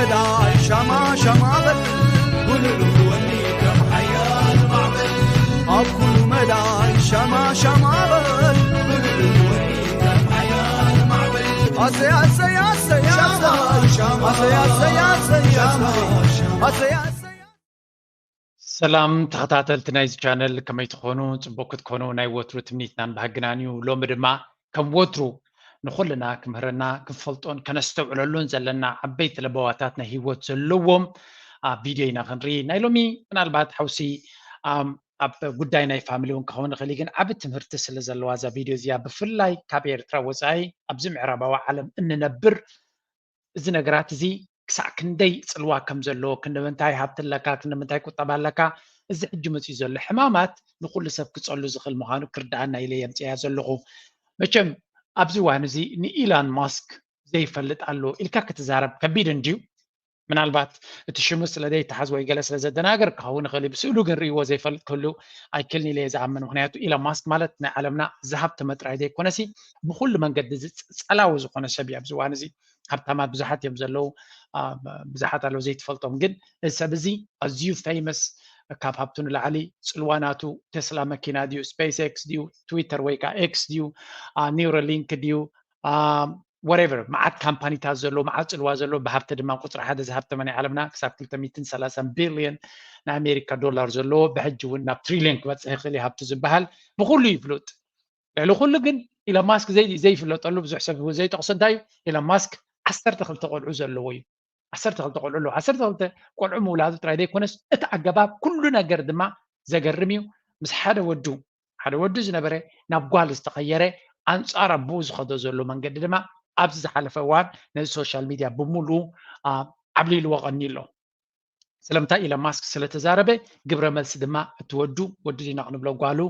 መዳይ ሻማ ሻማ በል፣ ውልል ወኒ ከም ሓያል ማዕበል። ኣብ ኩሉ መዳይ ሻማ ሻማ በል፣ ውልል ወኒ ከም ሓያል ማዕበል። ኣሰይ፣ ኣሰይ፣ ኣሰይ፣ ኣሰይ፣ ኣሰይ፣ ኣሰይ፣ ኣሰይ፣ ኣሰይ፣ ኣሰይ። ሰላም ተኸታተልቲ ናይዚ ቻነል፣ ከመይ ትኾኑ? ጽቡቅ ክትኮኑ ናይ ወትሩ ትምኒትናን ባህግናን እዩ። ሎሚ ድማ ከም ወትሩ ንኹልና ክምህረና፣ ክንፈልጦን ከነስተውዕለሉን ዘለና ዓበይቲ ለበዋታት ናይ ህይወት ዘለዎም፣ አ፣ ቪድዮ ኢና ክንርኢ። ናይ ሎሚ ምናልባት ሓውሲ፣ ኣም፣ ኣብ ጉዳይ ናይ ፋሚሊ እውን ክኸውን ይኽእል እዩ፣ ግን ዓቢ ትምህርቲ ስለ ዘለዋ እዛ ቪድዮ እዚኣ፣ ብፍላይ ካብ ኤርትራ ወጻኢ ኣብዚ ምዕራባዊ ዓለም እንነብር፣ እዚ ነገራት እዚ ክሳዕ ክንደይ ጽልዋ ከም ዘለዎ፣ ክንደምንታይ ሃብቲ ኣለካ፣ ክንደምንታይ ቁጠባ ኣለካ፣ እዚ ሕጂ መጺኡ ዘሎ ሕማማት ንኹሉ ሰብ ክጸሉ ዝኽእል ምዃኑ ክርድኣና ኢለ የምጽያ ዘለኹ። መቸም ኣብዚ እዋን እዚ ንኢላን ማስክ ዘይፈልጥ ኣሎ ኢልካ ክትዛረብ ከቢድ እንድዩ። ምናልባት እቲ ሽሙ ስለ ዘይተሓዝ ወይ ገለ ስለ ዘደናገር ክኸውን ይኽእል እዩ። ብስእሉ ግን ርእይዎ ዘይፈልጥ ክህሉ ኣይክእልን ኢለ እየ ዝኣምን። ምኽንያቱ ኢሎን ማስክ ማለት ናይ ዓለምና ዝሃብቲ መጥራይ ዘይኮነሲ ብኹሉ መንገዲ ዝጸላዊ ዝኾነ ሰብ እዩ ኣብዚ እዋን እዚ። ሃብታማት ብዙሓት እዮም ዘለዉ፣ አ፣ ብዙሓት ኣለዉ ዘይትፈልጦም። ግን እዚ ሰብ እዚ ኣዝዩ ፌመስ፣ ካብ ሃብቱ ንላዕሊ ጽልዋ ናቱ ቴስላ መኪና ድዩ፣ ስፔስ ኤክስ ድዩ፣ ትዊተር ወይ ከዓ ኤክስ ድዩ፣ አ፣ ኒውራሊንክ ድዩ፣ አ፣ whatever፣ መዓት ካምፓኒታት ዘሎ፣ መዓት ጽልዋ ዘሎ፣ ብሃብቲ ድማ ቁጽሪ ሓደ ዝሃብተመ ናይ ዓለምና ክሳብ ክልተ ሚእትን ሰላሳን ቢልዮን ናይ ኣሜሪካ ዶላር ዘለዎ፣ ብሕጂ እውን ናብ ትሪልዮን ክበጽሕ ይኽእል እዩ ሃብቱ ዝበሃል ብኹሉ እዩ ፍሉጥ። ልዕሊ ኩሉ ግን ኢሎን ማስክ ዘይ-፣ ዘይፍለጠሉ ብዙሕ ሰብ እውን ዘይጠቕሶ እንታይ እዩ? ኢሎን ማስክ ዓሰርተ ክልተ ቆልዑ ዘለዎ እዩ። ዓሰርተ ክልተ ቆልዑ ኣለዎ። ዓሰርተ ክልተ ቆልዑ ምውላዱ ጥራይ ዘይኮነስ እቲ ኣገባብ ኩሉ ነገር ድማ ዘገርም እዩ። ምስ ሓደ ወዱ፣ ሓደ ወዱ ዝነበረ ናብ ጓል ዝተቐየረ፣ ኣንጻር ኣቦኡ ዝኸዶ ዘሎ መንገዲ ድማ ኣብዚ ዝሓለፈ እዋን ነዚ ሶሻል ሚድያ ብምሉኡ፣ አ፣ ዓብሊልዎ ቀንዩ ኣሎ። ስለምንታይ? ኢሎን ማስክ ስለ ተዛረበ ግብረ መልሲ ድማ እቲ ወዱ፣ ወዱ ዲና ክንብሎ ጓሉ፣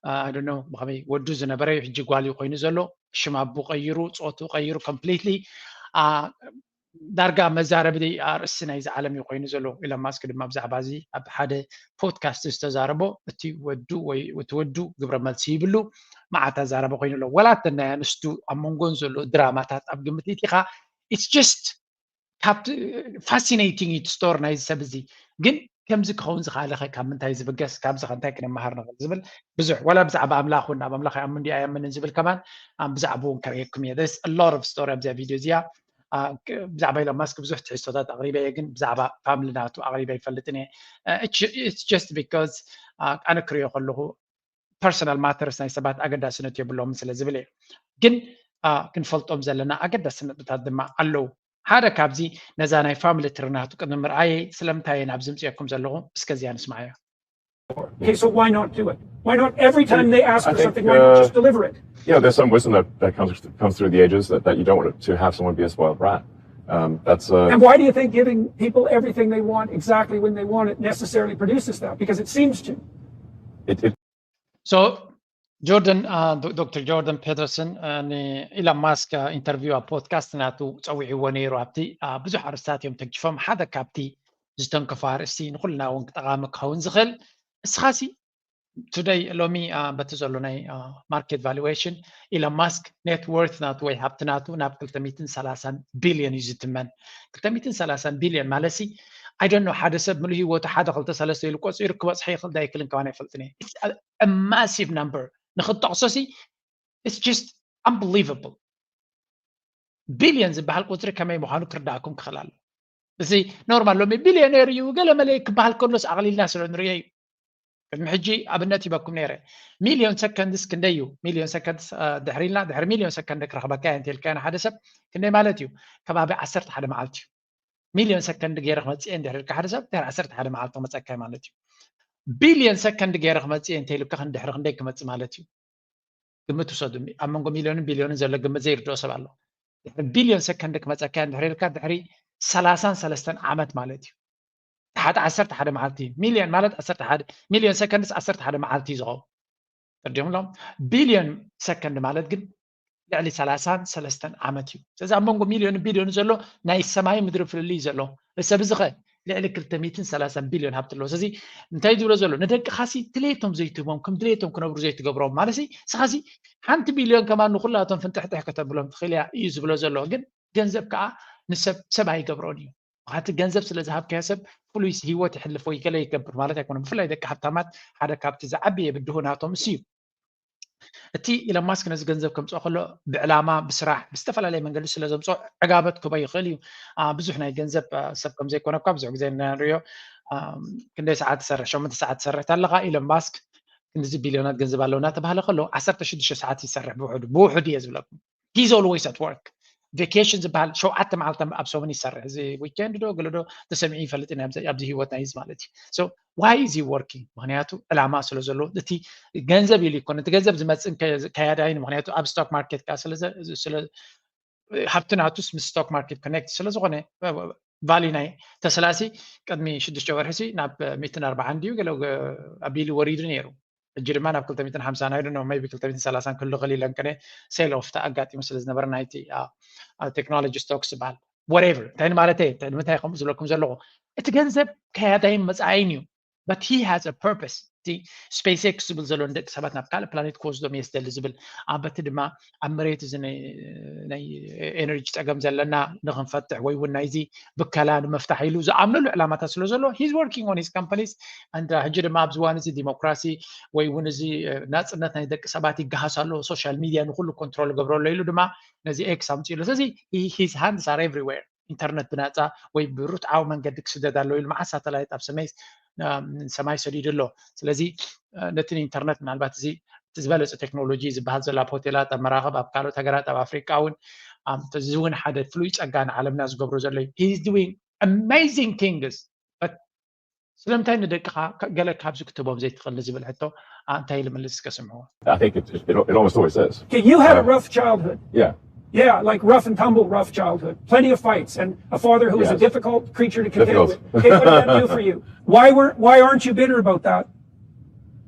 አ፣ I don't know ብኸመይ ወዱ ዝነበረ እዩ፣ ሕጂ ጓል እዩ ኮይኑ ዘሎ፣ ሽም ኣቡ ቀይሩ፣ ጾቱ ቀይሩ ኮምፕሊትሊ፣ አ፣ ዳርጋ መዛረቢ ኣርእስቲ ናይዚ ዓለም እዩ ኮይኑ ዘሎ። ኢሎን ማስክ ድማ ብዛዕባ እዚ ኣብ ሓደ ፖድካስት ዝተዛረቦ፣ እቲ ወዱ ወይ እቲ ወዱ ግብረ መልሲ ይብሉ፣ መዓት ኣዛረበ ኮይኑ ኣሎ። ወላ እተን ናይ ኣንስቱ ኣብ መንጎን ዘሎ ድራማታት ኣብ ግምት ኢቲኻ፣ it's just ካብቲ ፋሲኔቲንግ እዩ እቲ ስቶሪ ናይዚ ሰብ እዚ። ግን ከምዚ ክኸውን ዝኸኣለ ኸ ካብ ምንታይ ዝብገስ፣ ካብዚ ኸ እንታይ ክንመሃር ንኽእል ዝብል ብዙሕ፣ ወላ ብዛዕባ ኣምላኽ እውን፣ ኣብ ኣምላኽ ይኣምን ድዩ ኣይኣምንን ዝብል ከማን፣ አ፣ ብዛዕባኡ እውን ከርእየኩም እየ። There's a lot of story ኣብዚኣ ቪድዮ እዚኣ። አ፣ ክ-፣ ብዛዕባ ኢሎን ማስክ ብዙሕ ትሕዝቶታት ኣቕሪበ እየ፣ ግን ብዛዕባ ፋምሊ ናቱ ኣቕሪበ ኣይፈልጥን እየ። አ፣ it's ju-, it's just because፣ አ፣ ኣነ ክርእዮ ከለኹ ፐርሰናል ማተርስ ናይ ሰባት ኣገዳስነት የብሎምን ስለ ዝብል እየ። ግን፣ አ፣ ክንፈልጦም ዘለና ኣገዳሲ ነጥብታት ድማ ኣለዉ። ሓደ ካብዚ ነዛ ናይ ፋሚሊ ትሪ ናቱ ቅድሚ ምርኣየይ ስለምንታይ እየ ናብዚ ምፅኤኩም ዘለኹ እስከ እዚኣ ንስማዓያ። Okay, so why not do it? Why not every time they ask I for think, something, why not uh, just deliver it? Yeah, there's some wisdom that, that comes comes through the ages that, that you don't want to have someone be a spoiled brat. Um, that's uh, And why do you think giving people everything they want exactly when they want it necessarily produces that? Because it seems to. It, it So ጆርደን፣ አ፣ ዶ-፣ ዶክተር ጆርደን ፔተርሰን፣ አ፣ ንኢሎን ማስክ፣ አ፣ ኢንተርቪው ኣብ ፖድካስት ናቱ ጸዊዕዎ ነይሩ። ኣብቲ፣ አ፣ ብዙሕ ኣርእስታት እዮም ተንኪፎም። ሓደ ካብቲ ዝተንከፎ ኣርእስቲ ንኹልና እውን ጠቓሚ ክኸውን ዝኽእል፣ እስኻሲ ቱደይ፣ ሎሚ፣ አ፣ በቲ ዘሎ ናይ፣ አ፣ ማርኬት ቫሉዌሽን፣ ኢሎን ማስክ ኔት ዎርት ናቱ ወይ ሃብቲ ናቱ ናብ ክልተ ሚእትን ሰላሳን ቢልዮን እዩ ዝትመን። ክልተ ሚእትን ሰላሳን ቢልዮን ማለት ሲ፣ I don't know፣ ሓደ ሰብ ምሉእ ህይወቱ ሓደ ክልተ ሰለስተ ኢሉ ቆጺሩ ክበጽሖ ይኽእል ዶ ኣይክእልን ከማን ኣይፈልጥን እየ። It's a, a massive number። ንኽትጠቕሶ ሲ፣ it's just unbelievable። ቢልዮን ዝበሃል ቁጽሪ ከመይ ምዃኑ ክርዳእኩም ክኽእል ኣሎ። እዚ ኖርማል፣ ሎሚ ቢልዮኔር እዩ ገለ መለ ክበሃል ከሎስ ኣቕሊልና ስለ ንርእዮ እዩ። ቅድሚ ሕጂ ኣብነት ሂበኩም ነይረ። ሚልዮን ሰከንድስ ክንደይ እዩ? ሚልዮን ሰከንድስ፣ አ፣ ድሕሪ ኢልና፣ ድሕሪ ሚልዮን ሰከንድ ክረኽበካ እየ እንተኢልካዮ ንሓደ ሰብ ክንደይ ማለት እዩ? ከባቢ ዓሰርተ ሓደ መዓልቲ እዩ። ሚልዮን ሰከንድ ገይረ ክመጽእ እየ እንድሕሪ ኢልካ ሓደ ሰብ ድሕሪ ዓሰርተ ሓደ መዓልቲ ክመጸካ እዩ ማለት እዩ። ቢልዮን ሰከንድ ገይረ ክመጽእ እየ እንተኢሉካ ድሕሪ ክንደይ ክመጽእ ማለት እዩ? ግምት ውሰዱ። ኣብ መንጎ ሚልዮንን ቢልዮንን ዘሎ ግምት ዘይርድኦ ሰብ ኣሎ። ድሕሪ ቢልዮን ሰከንድ ክመጸካ እየ እንድሕሪ ኢልካ ድሕሪ ሰላሳን ሰለስተን ዓመት ማለት እዩ። ሓደ ዓሰርተ ሓደ መዓልቲ፣ ሚልዮን ማለት ዓሰርተ ሓደ፣ ሚልዮን ሰከንድስ ዓሰርተ ሓደ መዓልቲ እዩ ዝኸውን። ተርዲኦም ኣለዎም። ቢልዮን ሰከንድ ማለት ግን ልዕሊ ሰላሳን ሰለስተን ዓመት እዩ። ስለዚ ኣብ መንጎ ሚልዮንን ቢልዮንን ዘሎ ናይ ሰማይ ምድሪ ፍልልይ እዩ ዘሎ። እዚ ሰብ እዚ ኸ ልዕሊ ክልተ ሚእትን ሰላሳን ቢልዮን ሃብቲ ኣለዎ። ስለዚ እንታይ ዝብሎ ዘሎ? ንደቅኻሲ ድሌቶም ዘይትህቦም፣ ከም ድሌቶም ክነብሩ ዘይትገብሮም። ማለትሲ ንስኻሲ ሓንቲ ቢልዮን ከማን ንኹላቶም ፍንጥሕጥሕ ከተብሎም ትኽእል እያ እዩ ዝብሎ ዘሎ። ግን ገንዘብ ከዓ ንሰብ ሰብ ኣይገብሮን እዩ። ምክንያቱ ገንዘብ ስለ ዝሃብካዮ ሰብ ፍሉይ ህይወት ይሕልፍ ወይ ገለ ይገብር ማለት ኣይኮነን። ብፍላይ ደቂ ሃብታማት ሓደ ካብቲ ዝዓበየ ብድሆ ናቶም እሱ እዩ። እቲ ኢሎን ማስክ ነዚ ገንዘብ ከምፅኦ ከሎ ብዕላማ ብስራሕ ብዝተፈላለየ መንገዲ ስለ ዘምፅኦ ዕጋበት ክበ ይኽእል እዩ። ብዙሕ ናይ ገንዘብ ሰብ ከምዘይኮነ እኳ ብዙሕ ግዜ ንሪኦ። ክንደይ ሰዓት ትሰርሕ ሸመንተ ሰዓት ትሰርሕ ኣለኻ ኢሎን ማስክ ክንዚ ቢልዮናት ገንዘብ ኣለዎ እናተባሃለ ከሎ ዓሰርተ ሽዱሽተ ሰዓት ይሰርሕ ብውሕዱ ብውሕዱ እየ ዝብለኩም። He's always at work። ቬኬሽን ዝበሃል ሸውዓተ መዓልቲ ኣብ ሰሙን ይሰርሕ። እዚ ዊኬንድ ዶ ገለ ዶ ተሰሚዑ ይፈልጥን ኣብዚ ህይወትና እዩ ማለት እዩ። Why is he working? ምክንያቱ ዕላማ ስለ ዘለዎ። እቲ ገንዘብ ኢሉ ይኮነ እቲ ገንዘብ ዝመፅእን ከያዳይን ምክንያቱ ኣብ ስቶክ ማርኬት ከዓ ስለ ሃብቲ ናቱስ ምስ ስቶክ ማርኬት ኮኔክት ስለዝኮነ ቫሊ ናይ ተስላ ሲ ቅድሚ ሽዱሽተ ወርሒ ሲ ናብ ሚትን ኣርባዓን ድዩ ገለ ኣቢሉ ወሪዱ ነይሩ። ሕጂ ድማ ናብ ክልተ ሚትን ሓምሳን ኣይዶ ሜቢ ክልተ ሚትን ሰላሳን ክልኽል ኢለን ቅነ ሴል ኦፍ ኣጋጢሙ ስለ ዝነበረ ናይቲ ቴክኖሎጂ ስቶክስ ዝበሃል whatever እንታይ ማለት ንምንታይ ከምኡ ዝብለኩም ዘለኹ እቲ ገንዘብ ከያዳይን መፅኣይን እዩ። But he has a purpose። እቲ ስፔስ ኤክስ ዝብል ዘሎ ንደቂ ሰባት ናብ ካልእ ፕላኔት ክወስዶም እየ ዝደሊ ዝብል ኣበቲ ድማ ኣብ መሬት እዚ ናይ ኤነርጂ ፀገም ዘለና ንክንፈትሕ ወይ እውን ናይዚ ብከላ ንምፍታሕ ኢሉ ዝኣምነሉ ዕላማታት ስለ ዘሎ he's working on his companies። ሕጂ ድማ ኣብዚ እዋን እዚ ዲሞክራሲ ወይ እውን እዚ ናፅነት ናይ ደቂ ሰባት ይገሃስ ኣሎ። ሶሻል ሚድያ ንኩሉ ኮንትሮል ገብረሎ ኢሉ ድማ ነዚ ኤክስ ኣምፅእሉ። ስለዚ his hands are everywhere። ኢንተርነት ብናፃ ወይ ብርትዓዊ መንገዲ ክስደድ ኣለዎ ኢሉ መዓት ሳተላይት ኣብ ሰማይ ሰማይ ሰዲዱ ኣሎ። ስለዚ ነቲ ኢንተርነት ምናልባት እዚ እቲ ዝበለፀ ቴክኖሎጂ ዝበሃል ዘሎ ኣብ ሆቴላት ኣብ መራኸብ ኣብ ካልኦት ሃገራት ኣብ ኣፍሪቃ እውን እዚ እውን ሓደ ፍሉይ ፀጋ ንዓለምና ዝገብሮ ዘሎ እዩ። He's doing amazing things። ስለምንታይ ንደቅኻ ገለ ካብዚ ክትቦም ዘይትኽእል ንዝብል ሕቶ እንታይ ልምልስ እስከ ስምዕዎ። I think it, it, it almost always is. Okay, you had a rough childhood. Yeah. Yeah, like rough and tumble, rough childhood. Plenty of fights and a father who was a Yes. difficult creature to contend Difficult. with. Okay, what did that do for you? Why were why aren't you bitter about that?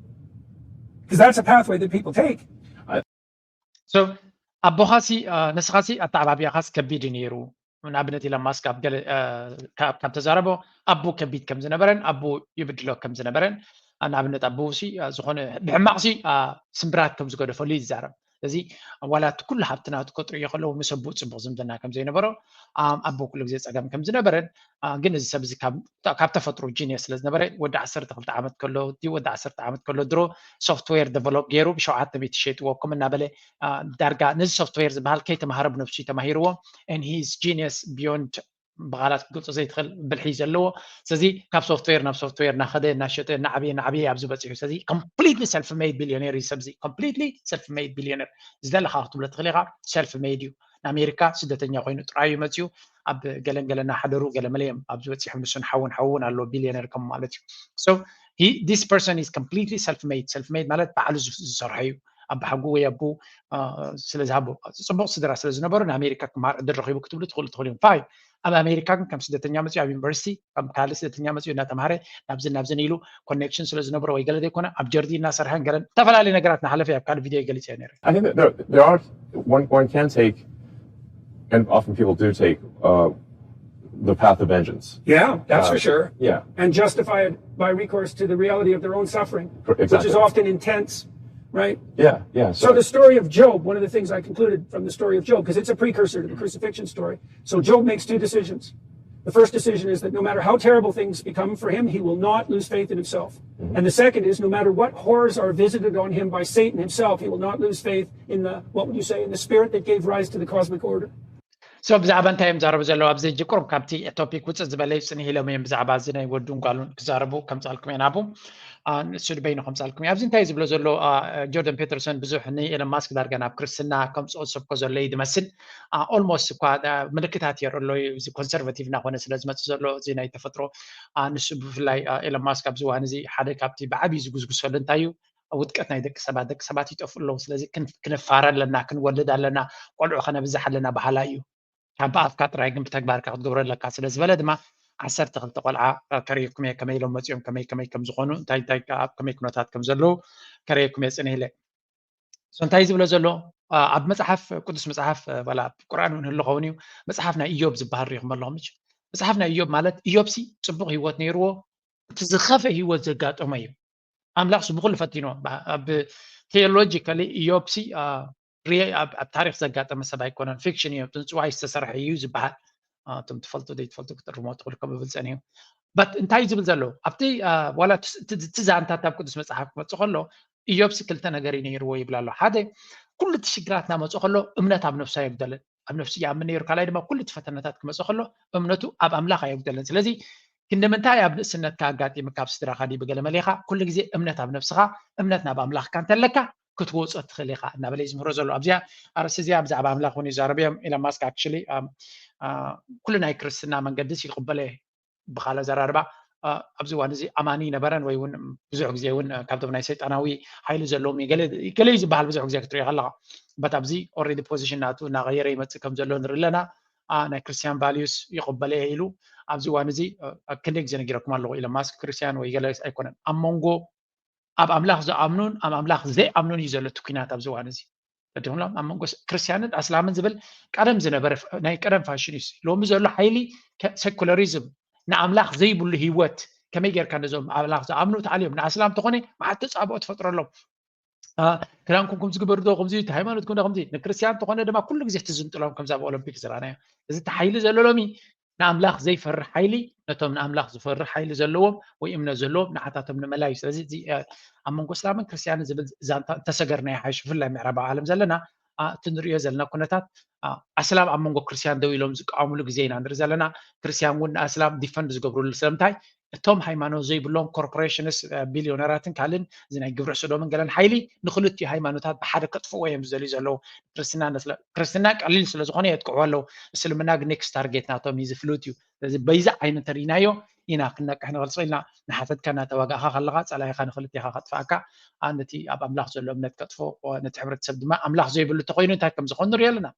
Because that's a pathway that people take. So ኣቦኻሲ ንስኻሲ ኣተዓባቢያኻስ ከቢድ እዩ ነይሩ። ንኣብነት ኢሎን ማስክ ኣብ ገለ ካብ ተዛረቦ ኣቡ ከቢድ ከም ዝነበረን ኣቡ ይብድሎ ከም ዝነበረን ንኣብነት ኣቡ ሲ ዝኾነ ብሕማቕ ሲ ስምብራት ከም ዝገደፈሉ እዩ ዝዛረብ። ስለዚ ዋላ እቲ ኩሉ ሃብቲ ናቱ ከጥርዮ ከለዉ ምስ ኣቡ ፅቡቕ ዝምድና ከም ዘይነበሮ ኣቡ ኩሉ ግዜ ፀገም ከም ዝነበረን ግን እዚ ሰብ እዚ ካብ ተፈጥሮ ጂኒየስ ስለ ዝነበረ ወዲ ዓሰርተ ክልተ ዓመት ከሎ ወዲ ዓሰርተ ዓመት ከሎ ድሮ ሶፍትዌር ደቨሎፕ ገይሩ ብሸውዓተ ሚእቲ ሸይጥዎ ከም እናበለ ዳርጋ ነዚ ሶፍትዌር ዝበሃል ከይተማሃረ ብነብሱ ተማሂርዎ and he's genius beyond ብቓላት ክገልፆ ዘይትኽእል ብልሒ ዘለዎ። ስለዚ ካብ ሶፍትዌር ናብ ሶፍትዌር እናኸደ እናሸጠ እናዓብየ እናዓብየ ኣብዚ በፂሑ። ስለዚ completely self made billionaire እዩ ሰብዚ። Completely self made billionaire ዝደለኻ ክትብሎ ትኽእል ኢኻ። Self made እዩ። ንኣሜሪካ ስደተኛ ኮይኑ ጥራዩ መፅዩ ኣብ ገለን ገለ እናሓደሩ ገለ መለዮም ኣብዚ በፂሖም ንሱን ሓውን ሓውን ኣለዎ billionaire ከም ማለት እዩ። So he this person is completely self made። Self made ማለት ባዕሉ ዝሰርሖ እዩ። ኣባሓጉ ወይ ኣቡ ስለ ዝሃቦ ፅቡቕ ስድራ ስለ ዝነበሩ ንኣሜሪካ ክመሃር ዕድል ረኺቡ ክትብሉ ትኽእሉ ትኽእሉ እዮም። ፋይ ኣብ ኣሜሪካ ግን ከም ስደተኛ መፅኡ ኣብ ዩኒቨርሲቲ ከም ካልእ ስደተኛ መፅኡ እናተምሃረ ናብዝን ናብዝን ኢሉ ኮኔክሽን ስለ ዝነበሮ ወይ ገለ ዘይኮነ ኣብ ጀርዲ እናሰርሐን ገለን ዝተፈላለዩ ነገራት እናሓለፈ ኣብ ካልእ ቪድዮ ገሊፀ ነይረ። I think that there, there are one one can take, and often people do take uh, the path of vengeance. Yeah, that's Uh, for sure. Yeah. And justify it by recourse to the reality of their own suffering, Cor- which is exactly. often intense, right? Yeah. Yeah. So the story of Job, one of the things I concluded from the story of Job, because it's a precursor to the crucifixion story. So Job makes two decisions. The first decision is that no matter how terrible things become for him, he will not lose faith in himself. And the second is no matter what horrors are visited on him by Satan himself, he will not lose faith in the, what would you say, in the spirit that gave rise to the cosmic order. So ብዛዕባ እንታይ እዮም ዛረቡ ዘለዉ ኣብዚ ሕጂ ቁሩብ ካብቲ ቶፒክ ውፅእ ዝበለ እዩ። ፅንህ ኢሎም እዮም ብዛዕባ እዚ ናይ ወዱን ጓሉን ክዛረቡ ከምፃልኩም እየ ናብም ንሱ ድበይኑ ከምፃልኩም እዩ። ኣብዚ እንታይ ዝብሎ ዘሎ ጆርደን ፔተርሰን ብዙሕ ንኤለን ማስክ ዳርጋ ናብ ክርስትና ከምፅኦ ዝሰብኮ ዘሎ እዩ ዝመስል። Almost እኳ ምልክታት የርኢ ኣሎ እዚ ኮንሰርቫቲቭ እናኾነ ስለ ዝመፅእ ዘሎ እዚ ናይ ተፈጥሮ ንሱ ብፍላይ ኤለን ማስክ ኣብዚ እዋን እዚ ሓደ ካብቲ ብዓብዩ ዝጉስጉሰሉ እንታይ እዩ ውድቀት ናይ ደቂ ሰባት ደቂ ሰባት ይጠፍኡ ኣለዉ። ስለዚ ክንፋረ ኣለና፣ ክንወልድ ኣለና፣ ቆልዑ ከነብዝሕ ኣለና በሃላይ እዩ። ካብ ብኣፍካ ጥራይ ግን ብተግባርካ ክትገብሮ ኣለካ ስለ ዝበለ ድማ ዓሰርተ ክልተ ቆልዓ ከርእየኩም እየ ከመይ ኢሎም መፂኦም ከመይ ከመይ ከም ዝኾኑ እንታይ እንታይ ከ- ኣብ ከመይ ኩነታት ከም ዘለዉ ከርእየኩም እየ ፅንህ ኢለ። So እንታይ ዝብሎ ዘሎ ኣብ መፅሓፍ ቅዱስ መፅሓፍ ዋላ ኣብ ቁርኣን እውን ህሉ ኸውን እዩ መፅሓፍ ናይ ኢዮብ ዝበሃል ሪኢኹም ኣለኹም። መፅሓፍ ናይ ኢዮብ ማለት ኢዮብ ሲ ፅቡቕ ህይወት ነይርዎ እቲ ዝኸፍአ ህይወት ዘጋጠሞ እዩ። ኣምላኽ ሲ ብኩሉ ፈቲንዎ። ኣብ ቴዎሎጂካሊ ኢዮብ ሲ ኣብ ታሪክ ዘጋጠመ ሰብ ኣይኮነን። ፊክሽን እዩ፣ ብፅንፅዋይ ዝተሰርሐ እዩ ዝበሃል። እቶም ትፈልጡ ዘይትፈልጡ ክትርሞ ትኽእሉ ከም እብል ጸኒሑ። በት እንታይ እዩ ዝብል ዘሎ ኣብቲ ዋላ እቲ ዛንታት ኣብ ቅዱስ መጽሓፍ ክመጽእ ከሎ፣ ኢዮብሲ ክልተ ነገር እዩ ነይርዎ ይብል ኣሎ። ሓደ፣ ኩሉ እቲ ሽግራት እናመጽእ ከሎ እምነት ኣብ ነፍሱ ኣየጉደለን። ኣብ ነፍሱ ይኣምን ነይሩ። ካልኣይ ድማ ኩሉ እቲ ፈተነታት ክመጽእ ከሎ እምነቱ ኣብ ኣምላኽ ኣየጉደለን። ስለዚ ክንዲ ምንታይ ኣብ ንእስነትካ ኣጋጢሙ ካብ ስድራኻ ድዩ ብገለ መሌኻ፣ ኩሉ ግዜ እምነት ኣብ ነፍስኻ፣ እምነት ናብ ኣምላኽካ እንተለካ ክትወጾ ትኽእል ኢኻ እናበለ እዩ ዝምህሮ ዘሎ። ኣብዚኣ ኣርእስቲ እዚኣ ብዛዕባ ኣምላኽ እውን ይዛረብ እዮም። ኢሎን ማስክ ኣክቹሊ ኩሉ ናይ ክርስትና መንገድስ ይቕበለ ብካል ኣዘራርባ ኣብዚ እዋን እዚ ኣማኒ ነበረን ወይ እውን ብዙሕ ግዜ እውን ካብቶም ናይ ሰይጣናዊ ሓይሊ ዘለዎም ገለ እዩ ዝበሃል ብዙሕ ግዜ ክትሪኦ ከለካ በት ኣብዚ ኦሬዲ ፖዚሽን ናቱ እናቀየረ ይመፅእ ከም ዘሎ ንርኢ ኣለና። ናይ ክርስቲያን ቫልዩስ ይቅበለ እየ ኢሉ ኣብዚ እዋን እዚ ኣብ ክንደይ ግዜ ነጊረኩም ኣለኩ ኢሎን ማስክ ክርስቲያን ወይ ገለ ኣይኮነን ኣብ መንጎ ኣብ ኣምላኽ ዝኣምኑን ኣብ ኣምላኽ ዘይኣምኑን እዩ ዘሎ እቲ ኩናት ኣብዚ እዋን እዚ። ተድህሎም ኣብ መንጎ ክርስቲያንን ኣስላምን ዝብል ቀደም ዝነበረ ናይ ቀደም ፋሽን እዩ። ሎሚ ዘሎ ሓይሊ ሰኩለሪዝም ንኣምላኽ ዘይብሉ ህይወት ከመይ ጌርካ ነዞም ኣምላኽ ዝኣምኑ ተኣልዮም ንኣስላም ተኾነ መዓት ተጻብኦ ትፈጥረሎም። ክዳንኩም ከምዚ ግበሩ ዶ ከምዚ ሃይማኖትኩም ዶ ከምዚ ንክርስትያን ተኾነ ድማ ኩሉ ግዜ ትዝንጥሎም ከምዚ ኣብ ኦሎምፒክ ዝረኣናዮ። እዚ እቲ ሓይሊ ዘሎ ሎሚ ንኣምላኽ ዘይፈርሕ ሓይሊ ነቶም ንኣምላኽ ዝፈርሕ ሓይሊ ዘለዎም ወይ እምነት ዘለዎም ንዓታቶም ንምእላይ እዩ። ስለዚ ኣብ መንጎ እስላምን ክርስትያንን ዝብል ዛንታ እንተሰገርና ይሓይሽ። ብፍላይ ምዕራባዊ ዓለም ዘለና እቲ ንሪኦ ዘለና ኩነታት ኣስላም ኣብ መንጎ ክርስትያን ደው ኢሎም ዝቃወምሉ ግዜ ኢና ንርኢ ዘለና። ክርስትያን እውን ንኣስላም ዲፈንድ ዝገብርሉ ስለምንታይ እቶም ሃይማኖት ዘይብሎም ኮርፖሬሽንስ ቢልዮነራትን ካልእን እዚ ናይ ግብረ ሰዶምን ገለን ሓይሊ ንክልቲኡ ሃይማኖታት ብሓደ ከጥፍዎ እዮም ዝደልዩ ዘለዉ። ክርስትና ቀሊል ስለዝኾነ የጥቅዑ ኣለዉ። እስልምና ግን ኔክስት ታርጌት ናቶም እዩ ዝፍሉጥ እዩ። ስለዚ በይዛ ዓይኒ እንተርኢናዮ ኢና ክንነቅሕ ንኽእል ስቕ ኢልና ንሓተትካ እናተዋጋእካ ከለኻ ጸላኢኻ ንክልቴኻ ከጥፍኣካ ነቲ ኣብ ኣምላኽ ዘሎ እምነት ከጥፎ ነቲ ሕብረተሰብ ድማ ኣምላኽ ዘይብሉ እንተኮይኑ እንታይ ከም ዝኾን ንሪኦ ኣለና።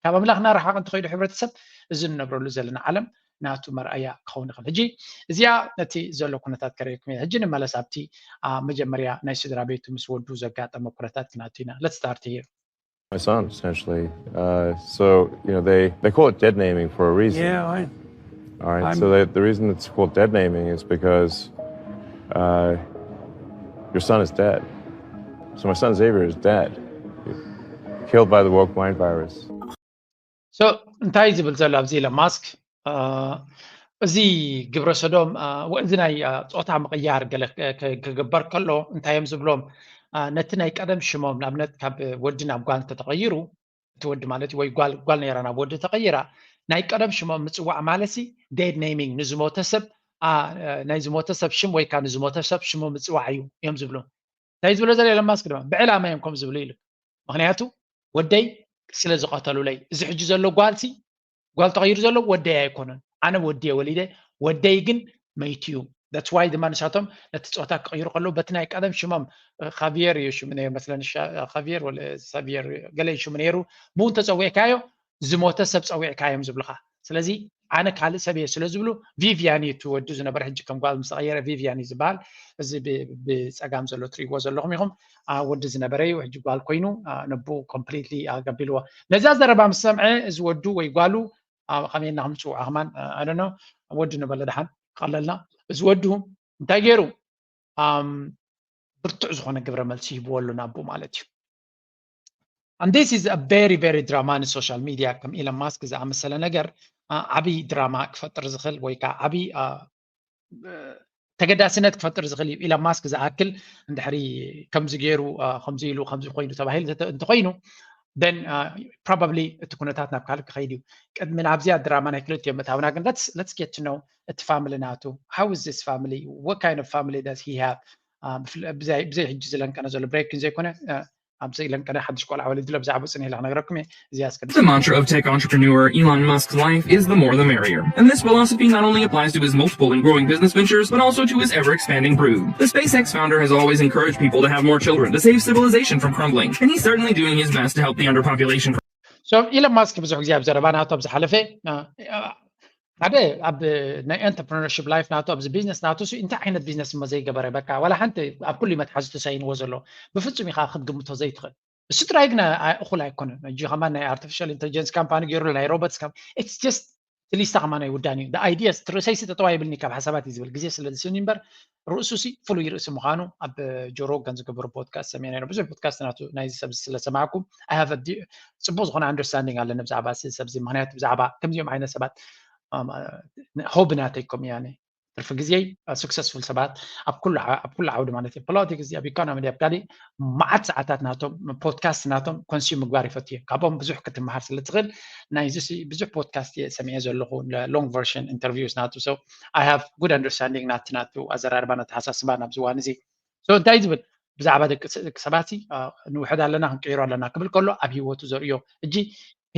ካብ ኣምላኽና ረሓቕ እንተኸይዱ ሕብረተሰብ እዚ ንነብረሉ ዘለና ዓለም ናቱ መርኣያ ክኸውን ይኽእል። ሕጂ እዚኣ ነቲ ዘሎ ኩነታት ከርእየኩም እየ። ሕጂ ንመለስ ኣብቲ መጀመርያ ናይ ስድራ ቤቱ ምስ ወዱ ዘጋጠመ ኩነታት ክነኣቱ ኢና። Let's start here. My son, essentially. Uh, so, you know, they, they call it dead naming for a reason. Yeah, I, All right. I'm- So they, the reason it's called dead naming is because uh, your son is dead. So my son Xavier is dead, killed by the woke mind virus. So እንታይ ዝብል ዘሎ ኣብዚ ኢሎን ማስክ እዚ ግብረ ሰዶም እዚ ናይ ፆታ ምቕያር ገለ ክግበር ከሎ እንታይ እዮም ዝብሎም ነቲ ናይ ቀደም ሽሞም ንኣብነት ካብ ወዲ ናብ ጓል እንተተቐይሩ እቲ ወዲ ማለት እዩ ወይ ጓል ጓል ነይራ ናብ ወዲ ተቐይራ ናይ ቀደም ሽሞም ምፅዋዕ ማለት ሲ ዴድ ኔሚንግ ንዝሞተ ሰብ ናይ ዝሞተ ሰብ ሽም ወይ ከዓ ንዝሞተ ሰብ ሽሙ ምፅዋዕ እዩ እዮም ዝብሉ። እንታይ ዝብሎ ዘሎ ኢሎን ማስክ ድማ ብዕላማ እዮም ከም ዝብሉ ኢሉ ምክንያቱ ወደይ ስለ ዝቐተሉለይ እዚ ሕጂ ዘሎ ጓልሲ ጓል ተቐይሩ ዘሎ ወደይ ኣይኮነን ኣነ ወዲየ ወሊደ ወደይ ግን መይቱ እዩ that's why ድማ ንሳቶም ነቲ ፆታ ክቕይሩ ከለዉ በቲ ናይ ቀደም ሽሞም ካቪየር እዩ ሽሙ ነይሩ መስለኒ ካቪየር ሳቪየር ገለ ሽሙ ነይሩ ብኡ እንተፀዊዕካዮ ዝሞተ ሰብ ፀዊዕካ እዮም ዝብልካ ስለዚ ኣነ ካልእ ሰብ እየ ስለ ዝብሉ ቪቪያን እዩ ትወዱ ዝነበረ ሕጂ ከም ጓል ምስ ተቐየረ ቪቪያን እዩ ዝበሃል እዚ ብፀጋም ዘሎ ትሪእዎ ዘለኹም ኢኹም ወዲ ዝነበረ እዩ ሕጂ ጓል ኮይኑ ነቡ ኮምፕሊትሊ ኣቀቢልዎ ነዛ ዘረባ ምስ ሰምዐ እዚ ወዱ ወይ ጓሉ ከመየና ክምፅውዓ ከማን ኣደኖ ወዲ ንበለ ድሓን ክቐለልና እዚ ወዱ እንታይ ገይሩ ብርቱዕ ዝኾነ ግብረ መልሲ ሂብዎ ኣሎ ናቡ ማለት እዩ and this is a very very drama in social media ከም ኢለን ማስክ ዝኣመሰለ ነገር ዓብይ ድራማ ክፈጥር ዝኽእል ወይ ከዓ ዓብይ ተገዳስነት ክፈጥር ዝኽእል እዩ ኢለን ማስክ ዝኣክል እንድሕሪ ከምዚ ገይሩ ከምዚ ኢሉ ከምዚ ኮይኑ ተባሂሉ እንተኮይኑ then probably እቲ ኩነታት ናብ ካልእ ክኸይድ እዩ ቅድሚ ናብዚኣ ድራማ ናይ ክልቲኦም ምእታውና ግን let's get to know እቲ family ናቱ how is this family what kind of family does he have ብዘይ ሕጂ ዝለንቀነ ዘሎ breaking ዘይኮነ ኣብዚ ለንቀነ ሓድሽ ቆልዓ ወሊድሎ ብዛዕባ ፅን ኢለ ክነግረኩም እየ እዚኣ እስከ The mantra of tech entrepreneur Elon Musk's life is the more the merrier. And this philosophy not only applies to his multiple and growing business ventures, but also to his ever expanding brood. The SpaceX founder has always encouraged people to have more children to save civilization from crumbling, and he's certainly doing his best to help the underpopulation. So ኢሎን ማስክ ብዙሕ ግዜ ኣብ ዘረባ ናቶም ዝሓለፈ ሓደ ኣብ ናይ entrepreneurship life ናቱ ኣብዚ ቢዝነስ ናቱ እንታይ ዓይነት ቢዝነስ እሞ ዘይገበረ በቃ ዋላ ሓንቲ ኣብ ኩሉ መትሓዚ ተሳይንዎ ዘሎ ብፍፁም ኢኻ ክትግምቶ ዘይትኽእል እሱ ጥራይ ግን እኹል ኣይኮነን እጂ ከማ ናይ artificial intelligence ካምፓኒ ገይሩ ናይ robots it's just ትሊስታ ከማ ናይ ውዳን እዩ ideas ርእሰይሲ ጠጠዋ ይብልኒ ካብ ሓሳባት እዩ ዝብል ግዜ ስለ ዝስኒ እምበር ርእሱ ሲ ፍሉይ ርእሲ ምዃኑ ኣብ ጆሮ ገን ዝገብሩ ፖድካስት ሰሚዐ ነይረ ብዙሕ ፖድካስት ናቱ ናይዚ ሰብ ስለሰማዕኩ ፅቡቅ ዝኾነ understanding ኣለኒ ብዛዕባ እዚ ሰብ እዚ ምክንያቱ ብዛዕባ ከምዚኦም ዓይነት ሰባት ሆቢ ናተይ ኮም እያ ትርፊ ግዜይ። ሱክሰስፉል ሰባት ኣብ ኩሉ ዓውዲ ማለት እዩ፣ ፖለቲክስ፣ ኣብ ኢኮኖሚ፣ ኣብ ካሊእ መዓት ሰዓታት ናቶም ፖድካስት ናቶም ኮንሱም ምግባር ይፈቱ እዮም። ካብኦም ብዙሕ ክትመሃር ስለ ትኽእል ናይዚ ብዙሕ ፖድካስት እየ ሰሚዐ ዘለኹ፣ ሎንግ ቨርሽን ኢንተርቪውስ ናቱ። So I have good understanding ናቲ ናቱ ኣዘራርባን ኣተሓሳስባን ኣብዚ እዋን እዚ። So እንታይ ዝብል ብዛዕባ ደቂ ሰባት ንውሕድ ኣለና ክንቅይሮ ኣለና ክብል ከሎ ኣብ ህይወቱ ዘርእዮ ሕጂ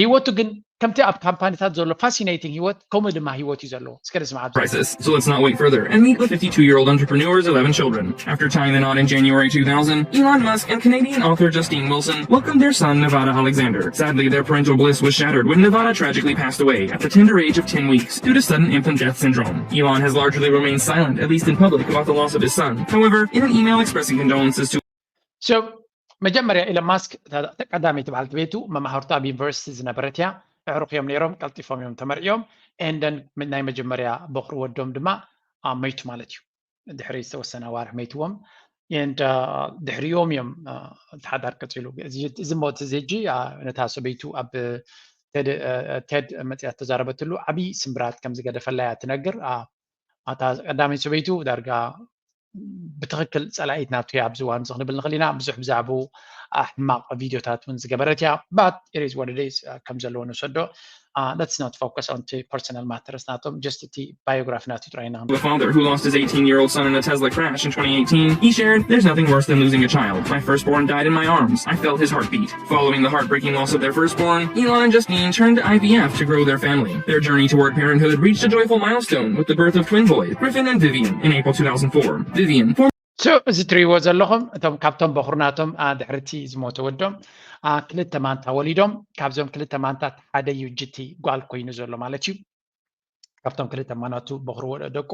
ህይወቱ ግን ከምቲ ኣብ ካምፓኒታት ዘሎ ፋሲኔቲንግ ህይወት ከምኡ ድማ ህይወት እዩ ዘለዎ። እስከ ንስማዕ። Crisis. So let's not wait further and meet with fifty-two-year-old entrepreneur with eleven children. After tying the knot in January two thousand, Elon Musk and Canadian author Justine Wilson welcomed their son, Nevada Alexander. Sadly, their parental bliss was shattered when Nevada tragically passed away at the tender age of ten weeks due to sudden infant death syndrome. Elon has largely remained silent, at least in public, about the loss of his son. However, in an email expressing condolences to So መጀመርያ ኢሎን ማስክ ቀዳመይቲ በዓልቲ ቤቱ መማህርቱ ኣብ ዩኒቨርሲቲ ዝነበረት እያ። ኣዕሩኽ እዮም ነይሮም፣ ቀልጢፎም እዮም ተመርዕዮም። And then ናይ መጀመርያ በኹሪ ወዶም ድማ መይቱ ማለት እዩ። ድሕሪ ዝተወሰነ ኣዋርሕ መይትዎም። And ድሕሪኦም እዮም እቲ ሓዳር ቀፂሉ። እዚ ሞት እዚ ሕጂ ነታ ሰበይቱ ኣብ ቴድ መፅያ ተዛረበትሉ ዓብዪ ስምብራት ከም ዝገደፈላ እያ ትነግር። እታ ቀዳመይቲ ሰበይቱ ዳርጋ ብትኽክል ፀላኢት ናቱ እያ ኣብዚ እዋን እዚ ክንብል ንኽእል ኢና። ብዙሕ ብዛዕባኡ ሕማቕ ቪድዮታት እውን ዝገበረት እያ። But it is what it is፣ ከም ዘለዎ ንውሰዶ። Let's not focus on personal matters ናቶም፣ just እቲ ባዮግራፊ ናቱ ጥራይ ኢና። The father who lost his eighteen-year-old son in a Tesla crash in twenty eighteen, he shared, "There's nothing worse than losing a child. My firstborn died in my arms. I felt his heartbeat." Following the heartbreaking loss of their firstborn, Elon and Justine turned to I V F to grow their family. Their journey toward parenthood reached a joyful milestone with the birth of twin boys, Griffin and Vivian, in April two thousand four. Vivian, former So እዚ ትሪእዎ ዘለኹም እቶም ካብቶም በኹርናቶም ድሕርቲ ዝሞተ ወዶም ክልተ ማንታ ወሊዶም፣ ካብዞም ክልተ ማንታት ሓደ እዩ ጅቲ ጓል ኮይኑ ዘሎ ማለት እዩ። ካብቶም ክልተ ማናቱ በኹሪ ደቁ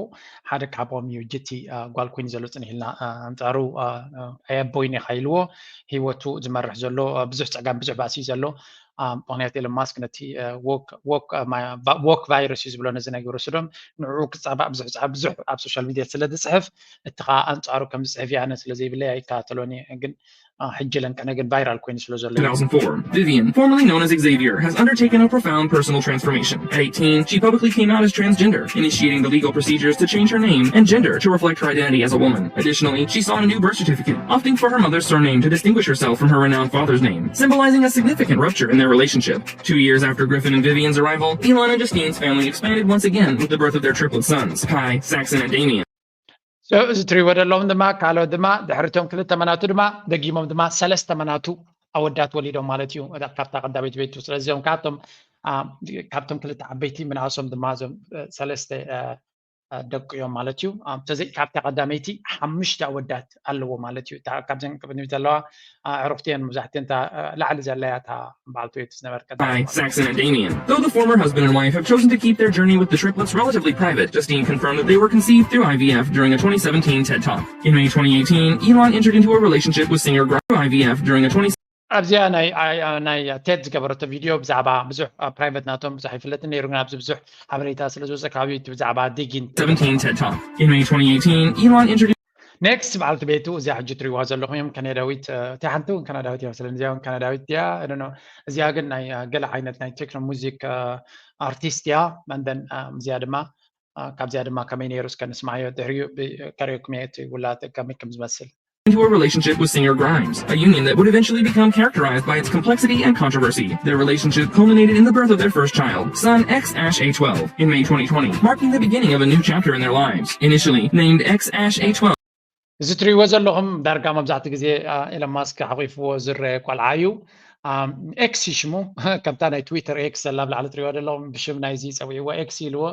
ሓደ ካብኦም እዩ ጅቲ ጓል ኮይኑ ዘሎ። ፅንሕ ኢልና ኣንፃሩ ኣየቦይን ኢኻ ኢልዎ። ህይወቱ ዝመርሕ ዘሎ ብዙሕ ፀገም ብዙሕ ባእሲ እዩ ዘሎ። ምክንያቱ ኤሎን ማስክ ነቲ ዎክ ቫይረስ እዩ ዝብሎ ነዚ ናይ ግብረ ስዶም ንዕኡ ክፃባእ ብዙሕ ብዙሕ ኣብ ሶሻል ሚድያ ስለ ዝፅሕፍ፣ እቲ ከዓ ኣንፃሩ ከም ዝፅሕፍ እየ ኣነ ስለ ዘይብለይ ኣይከታተሎን እየ። ግን ሕጂ ለንቀነ ግን ቫይራል ኮይኑ ስለ ዘሎ እዩ። two thousand four. Vivian, formerly known as Xavier, has undertaken a profound personal transformation. At eighteen, she publicly came out as transgender, initiating the legal procedures to change her name and gender to reflect her identity as a woman. Additionally, she sought a new birth certificate, opting for her mother's surname to distinguish herself from her renowned father's name, symbolizing a significant rupture in their relationship. Two years after Griffin and Vivian's arrival, Elon and Justine's family expanded once again with the birth of their triplet sons, Kai, Saxon, and Damien. So እዚ ትሪእዎ ዘለኹም ድማ ካልኦት ድማ ድሕሪቶም ክልተ መናቱ ድማ ደጊሞም ድማ ሰለስተ መናቱ ኣወዳት ወሊዶም ማለት እዩ። ካብታ ቀዳመይቲ ቤቱ። ስለዚ እዚኦም ካብቶም ካብቶም ክልተ ዓበይቲ ምንኣሶም ድማ እዞም ሰለስተ ደቂ እዮም ማለት እዩ። ተዘይ ካብታ ቀዳመይቲ ሓሙሽተ ኣወዳት ኣለዎ ማለት እዩ። ካብዘን ቅድሚት ዘለዋ ኣዕሩኽቲ እየን መብዛሕትአን፣ እታ ላዕሊ ዘላ እያ እታ በዓልቲ ቤቱ ዝነበርት ቀዳመይቲ። Hi, Saxon and Damien. Though the former husband and wife have chosen to keep their journey with the triplets relatively private, Justine confirmed that they were conceived through I V F during a twenty seventeen TED Talk. In May twenty eighteen, Elon entered into a relationship with singer Grimes through I V F during a twenty ኣብዚኣ ናይ ናይ ቴድ ዝገበረቶ ቪድዮ ብዛዕባ ብዙሕ ፕራይቨት ናቶም ብዙሕ ኣይፍለጥን ነይሩ፣ ግን ኣብዚ ብዙሕ ሓበሬታ ስለ ዝወፀ ከባቢ እቲ ብዛዕባ ዲጊን seventeen TED Talk. In May twenty eighteen, Elon introduced ኔክስት በዓልቲ ቤቱ እዚኣ ሕጂ ትሪእዋ ዘለኹም እዮም። ከናዳዊት እቲኣ ሓንቲ እውን ከናዳዊት እያ መስለኒ። እዚኣ እውን ከናዳዊት እያ። እዚኣ ግን ናይ ገለ ዓይነት ናይ ቴክኖ ሙዚክ ኣርቲስት እያ። መንደን እዚኣ ድማ ካብዚኣ ድማ ከመይ ነይሩ እስከ ንስማዮ ድሕሪኡ ከርእየኩም እየ። እቲ ውላድ ከመይ ከም ዝመስል። into a relationship with singer Grimes, a union that would eventually become characterized by its complexity and controversy. Their relationship culminated in the birth of their first child, son X Ash A twelve, in May twenty twenty, marking the beginning of a new chapter in their lives. Initially named X Ash A twelve, እዚ ትሪእዎ ዘለኹም ዳርጋ መብዛሕትኡ ግዜ ኤሎን ማስክ ሓቂፍዎ ዝረአ ቆልዓ እዩ። ኤክስ እዩ ሽሙ። ከምታ ናይ ትዊተር ኤክስ ዘላ ኣብ ላዕሊ ትሪእዎ ዘለኹም ብሽም ናይዚ ፀዊዕዎ ኤክስ ኢልዎ።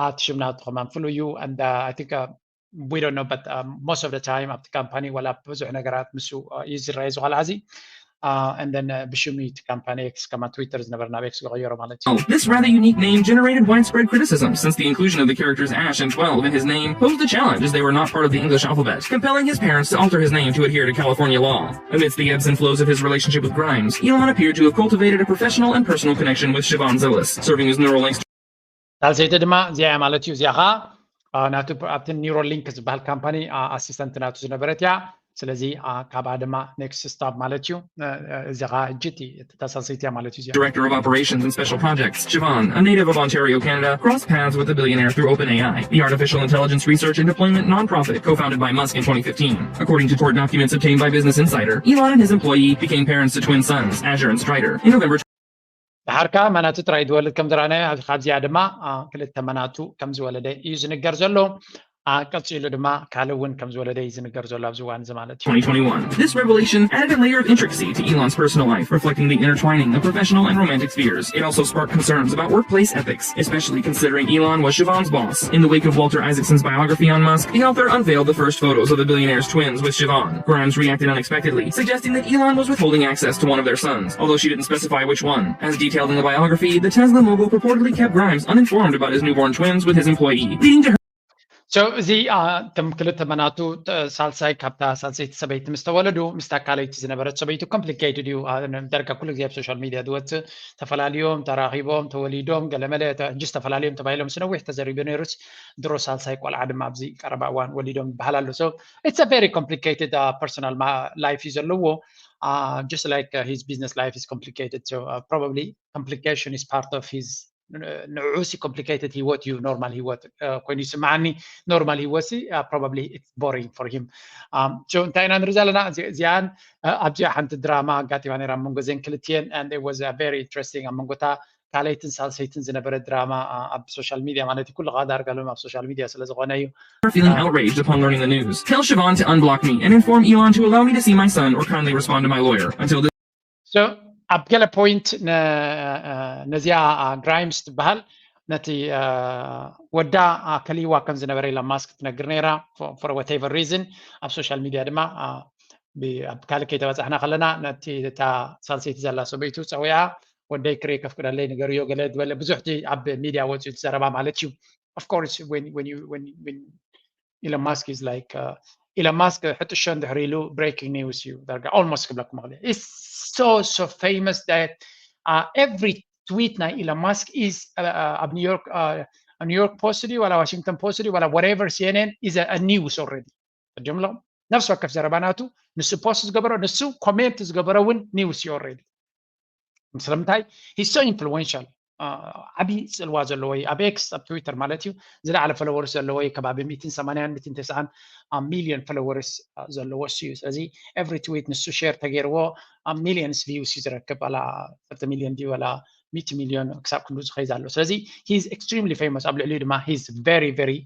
እቲ ሽም ናቱ ከማን ፍሉይ እዩ። And I think we don't know, but most of the time ኣብቲ ካምፓኒ ዋላ ብዙሕ ነገራት ምስ እዩ ዝረአ እዚ ቆልዓ እዚ። And then ብሽሙ እቲ ካምፓኒ ኤክስ ከማን ትዊተር ዝነበረ ናብ ኤክስ ዝቐየሮ ማለት እዩ። This rather unique name generated widespread criticism, since the inclusion of the characters Ash and twelve in his name posed a challenge, as they were not part of the English alphabet, compelling his parents to alter his name to adhere to California law. Amidst the ebbs and flows of his relationship with Grimes, Elon appeared to have cultivated a professional and personal connection with Siobhan Zilis, serving as Neuralink's ሳልሰይቲ ድማ እዚኣ እያ ማለት እዩ። እዚኣ ከዓ ናቱ ኣብቲ ኒውሮሊንክ ዝበሃል ካምፓኒ ኣሲስተንት ናቱ ዝነበረት እያ። ስለዚ ካብኣ ድማ next stop ማለት እዩ። እዚ ከዓ ሕጂ እታ ሳልሰይቲ እያ ማለት እዩ። Director of Operations and Special Projects, Siobhan, a native of Ontario, Canada, crossed paths with the billionaire through OpenAI, the artificial intelligence research and deployment nonprofit co-founded by Musk in twenty fifteen. According to court documents obtained by Business Insider, Elon and his employee became parents to twin sons, Azure and Strider, in November ድሓር ከዓ መናቱ ጥራይ ዝወልድ ከም ዝረኣናዮ፣ ካብዚኣ ድማ ክልተ መናቱ ከም ዝወለደ እዩ ዝንገር ዘሎ። ቀፂሉ ድማ ካልእ እውን ከም ዝወለደ እዩ ዝንገር ዘሎ ኣብዚ እዋን እዚ ማለት እዩ። twenty twenty-one. This revelation added a layer of intricacy to Elon's personal life, reflecting the intertwining of professional and romantic spheres. It also sparked concerns about workplace ethics, especially considering Elon was Siobhan's boss. In the wake of Walter Isaacson's biography on Musk, the author unveiled the first photos of the billionaire's twins with Siobhan. Grimes reacted unexpectedly, suggesting that Elon was withholding access to one of their sons, although she didn't specify which one. As detailed in the biography, the Tesla mogul purportedly kept Grimes uninformed about his newborn twins with his employee, leading to her So እዚ እቶም ክልተ መናቱ ሳልሳይ ካብታ ሳልሰይቲ ሰበይቲ ምስ ተወለዱ ምስታ ካልኣይቲ ዝነበረት ሰበይቱ complicated እዩ። ደርጋ ኩሉ ግዜ ኣብ social media ዝወፅእ ተፈላልዮም ተራኺቦም ተወሊዶም ገለመለ ሕጂ ዝተፈላለዮም ተባሂሎም ነዊሕ ተዘሪቡ ነይሩስ ድሮ ሳልሳይ ቆልዓ ድማ ኣብዚ ቀረባ እዋን ወሊዶም ይበሃል ኣሎ። So it's a very complicated personal life እዩ ዘለዎ። Just like his business life is complicated, so probably complication is part of his ንዑ ሲ complicated ህይወት እዩ normal ህይወት ኮይኑ ይስምዓኒ። Normal ህይወት ሲ probably it's boring for him። So እንታይ ኢና ንርኢ ዘለና እዚኣን ኣብዚኣ ሓንቲ ድራማ ኣጋጢማ ነራ መንጎ ዘን ክልትየን and it was very interesting ኣብ መንጎታ ካልኣይትን ሳልሰይትን ዝነበረ ድራማ ኣብ social media ማለት እዩ። ኩሉ ዳርጋ ሎም ኣብ social media ስለ ዝኾነ እዩ። Feeling outraged upon learning the news. Tell Siobhan to unblock me and inform Elon to allow me to see my son or kindly respond to my lawyer. Until this So ኣብ ገለ point ነዚኣ Grimes ትበሃል ነቲ ወዳ ከሊእዋ ከም ዝነበረ ኢሎን ማስክ ትነግር ነይራ for whatever reason ኣብ social media ድማ ኣብ ካልእ ከይተበፃሕና ከለና ነቲ እታ ሳልሰይቲ ዘላ ሰበይቱ ፀዊዓ ወደይ ክሬ ከፍቅደለይ ንገርዮ ገለ ዝበለ ብዙሕቲ ኣብ media ወፂኡ ዘረባ ማለት እዩ። Of course when when you when when Elon Musk is like Elon Musk ሕጥሾ እንድሕር ኢሉ breaking news እዩ ዳርጋ almost ክብለኩም ክእል። It's so so famous that every tweet ናይ Elon Musk is ኣብ New York New York Post ድዩ ዋላ Washington Post ድዩ ዋላ whatever CNN is a news already። ተጀምሎም ነፍሲ ወከፍ ዘረባ ናቱ ንሱ post ዝገበሮ ንሱ comment ዝገበሮ እውን news እዩ already። ስለምንታይ he's so influential ዓብዪ ፅልዋ ዘለዎ እዩ ኣብ ኤክስ ኣብ ትዊተር ማለት እዩ። ዝለዓለ followers ዘለዎ እዩ ከባቢ ሚእትን ሰማንያን ሚእትን ተስዓን ሚልዮን followers ዘለዎ እሱ እዩ። ስለዚ every tweet ንሱ share ተገይርዎ millions views እዩ ዝረክብ ኣላ ዕስርተ ሚልዮን ድዩ ኣላ ሚእቲ ሚልዮን ክሳብ ክንዱ ዝኸይድ ኣሎ። ስለዚ he's extremely famous ኣብ ልዕሊኡ ድማ he's very very